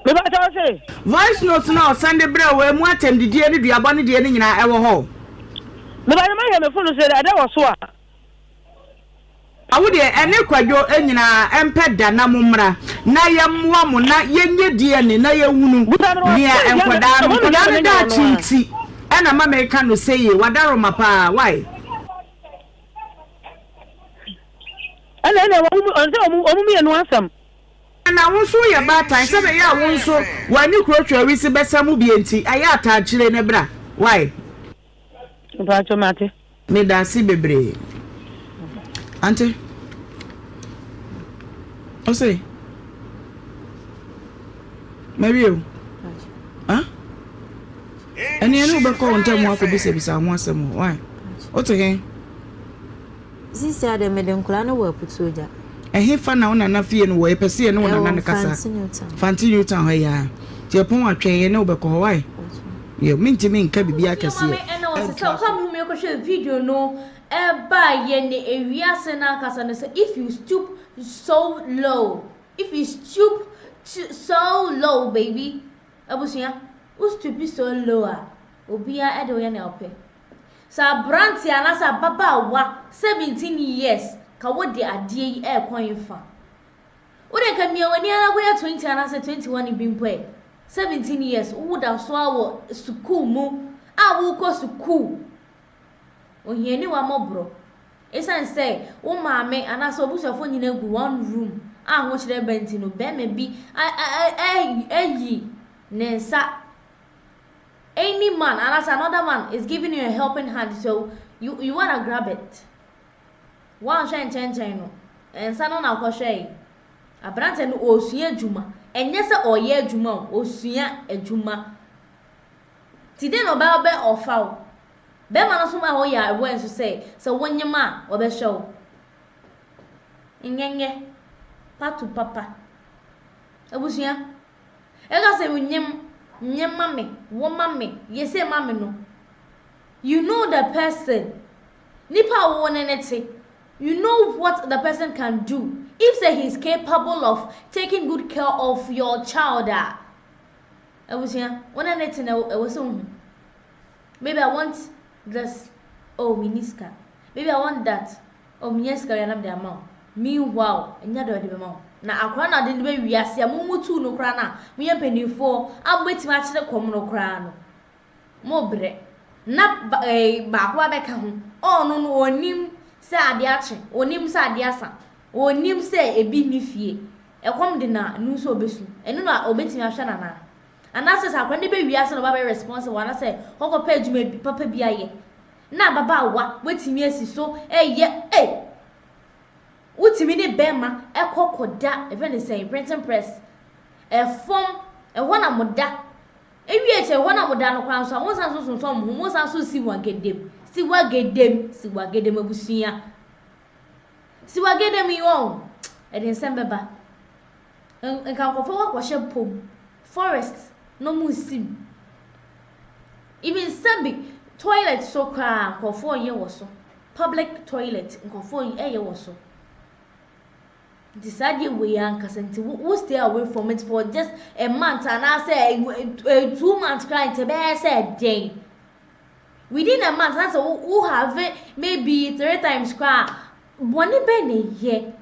Mepakyɛ wo se. Voice note no a ɔsɛnde brɛ wo ɛmu atɛmdidie ne duabɔ no deɛ no nyinaa ɛwɔ hɔ? Mepakyɛ mahwɛ me phone so ɛdɛ wɔ so a. Na wo deɛ ɛne Kwadwo nyinaa ɛmpɛ da na mo mmra na yɛmmoa mo na yɛnyɛ DNA na yɛhunu nea nkwadaa no nkwadaa no daakye nti ɛna ma meka no sɛie wadaroma paa why. Ɛna ɛna wɔn ɔsɛ wɔn wɔn mmienu asɛm. Na wo nso woyɛ baatan sɛ bɛyɛ a wo nso w'ani kuro twawisi bɛsa mu bie nti ɛyɛ ataakyire ne bra why. Mpakyɛ mate. Medase bebree ante ose mawie o ah ɛne ɛne wobɛkɔ wo ntam akɔbisabisa ho asɛm o why wote he. Sisi a deɛ mede nkwadaa no wɔ aputuo gya. Ɛhefa na wo nana fie no wɔ? Yɛpɛ sɛ yɛne wo nana no kasa. Ɛwɔ Fante New Town. Fante New Town hɔ yi ara. Nti yɛpɔn a twɛn yɛne wo bɛkɔ hɔ wai? Yɛ mentumi nka biribi akɛseɛ Maame ɛna ɔsɛ sɛ ɛntoa ɔkɔ so. mehu mekɔhwɛ video no ɛbaa yɛ ne ewiase no ankasa no sɛ if you stoop so low if you stoop to so low baby abusua wo stoop so low a obiara ɛde woyɛ nea ɔpɛ Sɛ aberanteɛ anaasɛ ababaawa 17 years ka wode adeɛ yi ɛrekɔ hefa? Wode nka mia w'ani ara kɔyɛ 20 anaasɛ 21 bi mpo ɛ. 17 years woda so ara wɔ sukuu mu a wokɔ sukuu. Ohiani wa mmɔborɔ. Esiane sɛ wo maame anaasɛ w'abusuafoɔ nyinaa gu one room a ahokyerɛ ba nti no, bɛrima bi ayi ne nsa Any man anaasɛ another man is giving you a helping hand so you you wanna grab it. Woanhwɛ nkyɛnkyɛn no, nsa no na wokɔhwɛe. Aberanteɛ no ɔresua adwuma, ɛnyɛ sɛ ɔreyɛ adwuma o, ɔresua adwuma. Nti dɛn na ɔbɛ bɛ ɔfa wo? Bɛrima no nso ma ɔyɛ aware nso sɛ sɛ wonyem a ɔbɛhwɛ wo. Nyɛnyɛ, patu papa. Abusua. Ɛka sɛ nyem, nyem ma me, wo ma me, yɛ sei ma me no, you know the person, nipa a wo ne no te, you know what the person can do, if sɛ he is capable of taking good care of your child a, abusua, wo ne no te na ɛwɔ sɛ wohu. Maybe I want this, oh, menni sika. Maybe I want that, Oh menya sika wie a na mede ama wo. Meanwhile, ɛnyɛ deɛ ɔde bɛma wo. Na akwadaa no a ɔde no bɛ wiase a mo mo tuu no koraa no a moyɛ mpanimfoɔ a mobɛtumi akyere kɔm no koraa no, mobrɛ. Na ba ɛɛ baako abɛka ho. Ɔno no ɔnim sɛ adeɛ akye, ɔnim sɛ adeɛ asa, ɔnim sɛ ebi nni fie. Ɛkɔm de no a, ɛno nso ɔbɛsu. Ɛno na ɔbɛtumi ahwɛ no anaa? Anaasɛ sɛ akwadaa no bɛ wiase na ɔba bɛyɛ responsible anaasɛ ɔkɔpɛ adwuma bi papa bi ayɛ. Na ababaawa watumi asi so ɛyɛ ei wotumi ne bɛrima ɛkɔ kɔda ɛfɛ ne sɛn printing press ɛfam ɛhɔ na mo da ewie kyɛ ɛhɔ na mo da no koraa nso a mo nsan so sonsɔn mo ho mo nsan so si wagedem si wagedem si wagedem abusua si wagedem yi wɔn ɛde nsɛm bɛba Nka nkorɔfoɔ kɔ akɔhyɛ po mu, forest na ɔmo resi mu. Even sɛbi toilet so koraa nkorɔfoɔ reyɛ wɔ so, public toilet nkorɔfoɔ reyɛ wɔ so. Nti saa adeɛ wei ankasa nti wo wo stay away from it for just a month anaasɛ 2 months koraa nti ɛbɛyɛ sɛ dɛn. Within a month na sɛ wo wo have maybe three times koraa bɔne bɛn na ɛyɛ?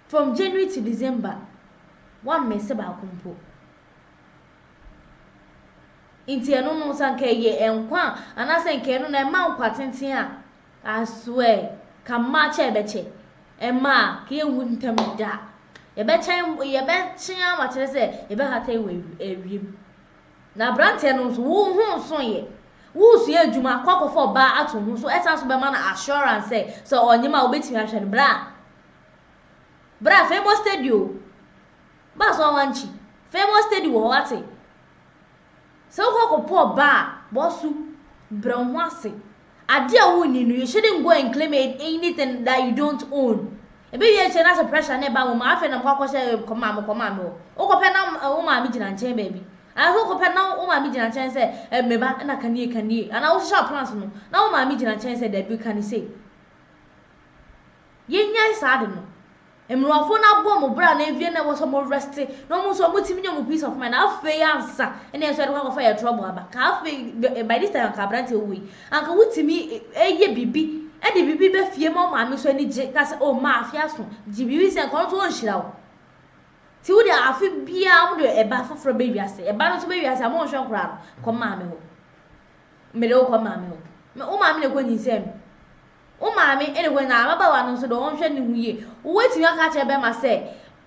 From January to December, woammese baako mpo. Nti ɛno no sɛ anka ɛyɛ nkwa a, anaasɛ nka ɛno no ɛma nkwa tenten a, I swear, ka mmaa kyɛ ɛbɛkyɛ. Ɛma a, ka yɛnwu ntɛm da. Yɛbɛkyɛn, yɛbɛkye ama kyerɛ sɛ yɛbɛhata wɔ awiem. Na aberanteɛ no nso, wo ho nso yɛ. Woresua adwuma, kɔ akɔfa ɔbaa ato ho so, ɛsan so bɛma no assurance sɛ, sɛ ɔnyem a wobɛtumi ahwɛ no. Bra! Bra, famous steady o. Ba so awankyi. Famous steady wɔ hɔ wate. Sɛ wokɔ akɔpɔ ɔbaa a, bɔ so, brɛ wo ho ase. Adeɛ a wonni no, you shouldn't go and claim anything that you don't own. Ebi wie akyire na sɛ pressure ne ba wo mu a, afei na mokɔ akɔhyɛ kɔ maame kɔ maame hɔ. Wokɔpɛ na wo maame gyina nkyɛn baabi. Anaasɛ wokɔpɛ na wo maame gyina nkyɛn sɛ, eh, me ba, na ka nie, ka nie. Anaa wohyehyɛ wo plans no, na wo maame gyina nkyɛn sɛ, dabi, ka ne sei. Yɛnnyae saa ade no. Mmerɛwafoɔ no abɔ wɔn bra na awie na ɛwɔ sɛ wɔn rest na wɔn nso wɔtumi nya wɔn peace of mind. Afei ansa ɛna ɛsɛ ɛde kɔ akɔfa yɛ trouble aba. Ka afei by this time anka aberanteɛ wɔ yi. Anka wotumi ɛyɛ biribi ɛde biribi bɛ fie ma wo maame nso ani gye ka sɛ oh ma afe aso gye biribi sɛ nka ɔno nso ɔnhyira wo. Ti wo de afe biara mo de ɛba foforɔ bɛ wiase ɛba no nso bɛ wiase a mo nhwɛ nkoraa no kɔ maame hɔ. Mede wo kɔ maame hɔ. Wo maame na ɛkɔ nyinsɛn no. Wo maame. maame ɛna hɔ na ababaawa no nso deɛ ɔnhwɛ ne ho yie. Wobɛtumi aka akyerɛ bɛrima sɛ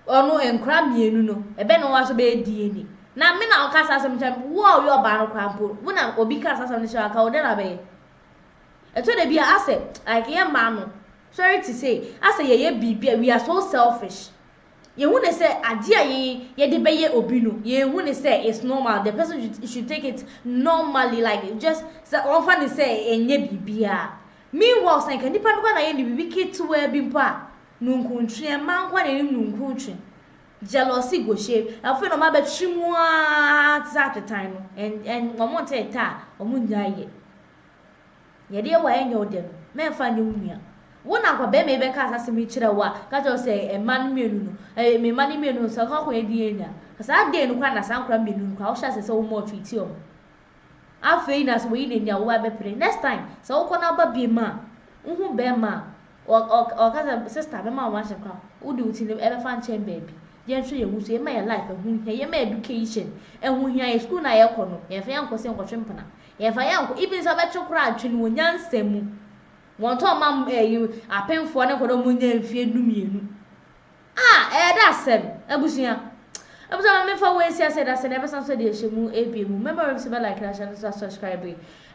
ɔno nkora mmienu no ɛbɛ na ɔwa so bɛyɛ DNA. Na me na ɔka saa asɛm kyerɛ me, wo a ɔyɛ ɔbaa no koraa mpo, wo na obi ka saa asɛm no kyerɛ wo anka wo dɛn na wobɛyɛ? Ɛtɔ da bi a asɛ like yɛn mmaa no, sorry to say, asɛ yɛyɛ biribi a we are so selfish. Yɛhu ne sɛ adeɛ a yɛn yɛde bɛyɛ obi no, yɛnhu ne sɛ it's normal, the person should take it normally like just sɛ ɔmfa ne sɛ ɛnyɛ biribiara. Meanwhile sɛ nka nipa no koraa na yɛ ne biribi ketewaa bi mpo a, nunkuntwe, mmaa nko ara na yɛnim nunkuntwe. Jealousy go shame. Afei na wɔn abɛtwe mu ara te sɛ atwetan no, and and wɔn nte ta a, wɔn nnyae yɛ. Yɛde yɛ wo a ɛnyɛ wo dɛ no, mɛmfa nyɛ wo nua. Wo na anka bɛrima yi bɛka saa asɛm yi kyerɛ wo a, ka kyerɛ wo sɛ mma no mmienu no, ɛɛ me mma no mmienu no, sɛ ɔkɔ akɔyɛ DNA a, ka saa day no koraa na saa nkwadaa mmienu no koraa wohyɛ aseɛ sɛ wo maltreat wɔn. Afei na sɛ wɔyi n'ani a wo ba bɛpere. Next time, sɛ wokɔ na woba biom a, wohu bɛrima a, ɔka sɛ sister mɛma wo ahyɛ koraa, wode wo ti no ɛbɛfa nkyɛn baabi. Yɛnhwɛ yɛn ho so, yɛmma yɛn life ɛho hia, yɛmma education ɛho hia, yɛn school no a yɛkɔ no, yɛmfa yɛn nkɔ sɛ yɛnkɔtwe mpena. Yɛmfa yɛn nkɔ, even sɛ wobɛtwe koraa a, twe no wɔ nyansa mu. Wɔntɔn mma ɛyi apemfoɔ ne nkwadaa a wɔnnya mfie dumienu. Ah, ɛyɛ dɛ asɛm, abusua. Abusua ma memfa wei nsi ase da sɛ na ɛbɛsan so de ahyɛ mu ebie mu. Mɛma rem sɛ bɛ like na hyɛ no so subscribe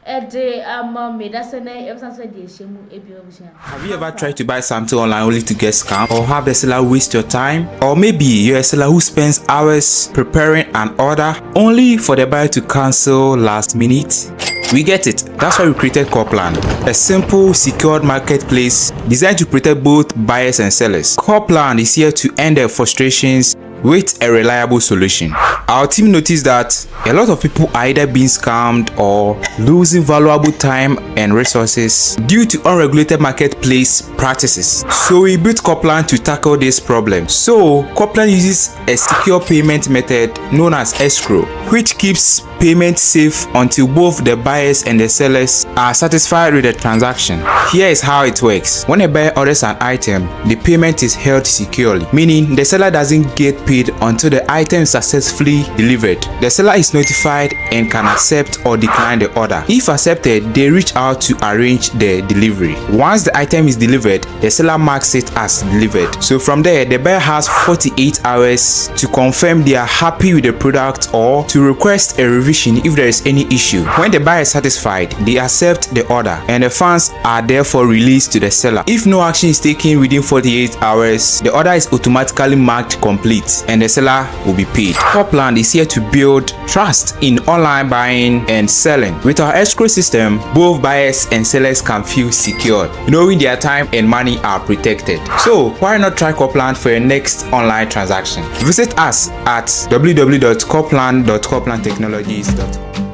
ɛde ama me da sɛ na ɛbɛsan so de ahyɛ mu ebie mu abusua. Have you ever tried to buy something online only to get scammed or have the seller waste your time? Or maybe you're a seller who spends hours preparing an order only for the buyer to cancel last minute? We get it. That's why we created Corplan, a simple, secured marketplace designed to protect both buyers and sellers. Corplan is here to end their frustrations with a reliable solution. Our team noticed that a lot of people are either being scammed or losing valuable time and resources due to unregulated marketplace practices. So we built Coplan to tackle this problem. So Coplan uses a secure payment method known as escrow, which keeps payment safe until both the buyers and the sellers are satisfied with the transaction. Here is how it works. When a buyer orders an item, the payment is held securely, meaning the seller doesn't get paid until the item is successfully delivered. The seller is notified and can accept or decline the order. If accepted, they reach out to arrange the delivery. Once the item is delivered, the seller marks it as delivered. So from there, the buyer has 48 hours to confirm they are happy with the product or to request a revision if there is any issue. When the buyer is satisfied, they accept the order and the funds are therefore released to the seller. If no action is taken within 48 hours, the order is automatically marked complete and the seller will be paid. Copland is here to build trust in online buying and selling. With our escrow system, both buyers and sellers can feel secured, knowing their time and money are protected. So why not try Copland for your next online transaction? Visit us at www.copland.coplandtechnologies.com.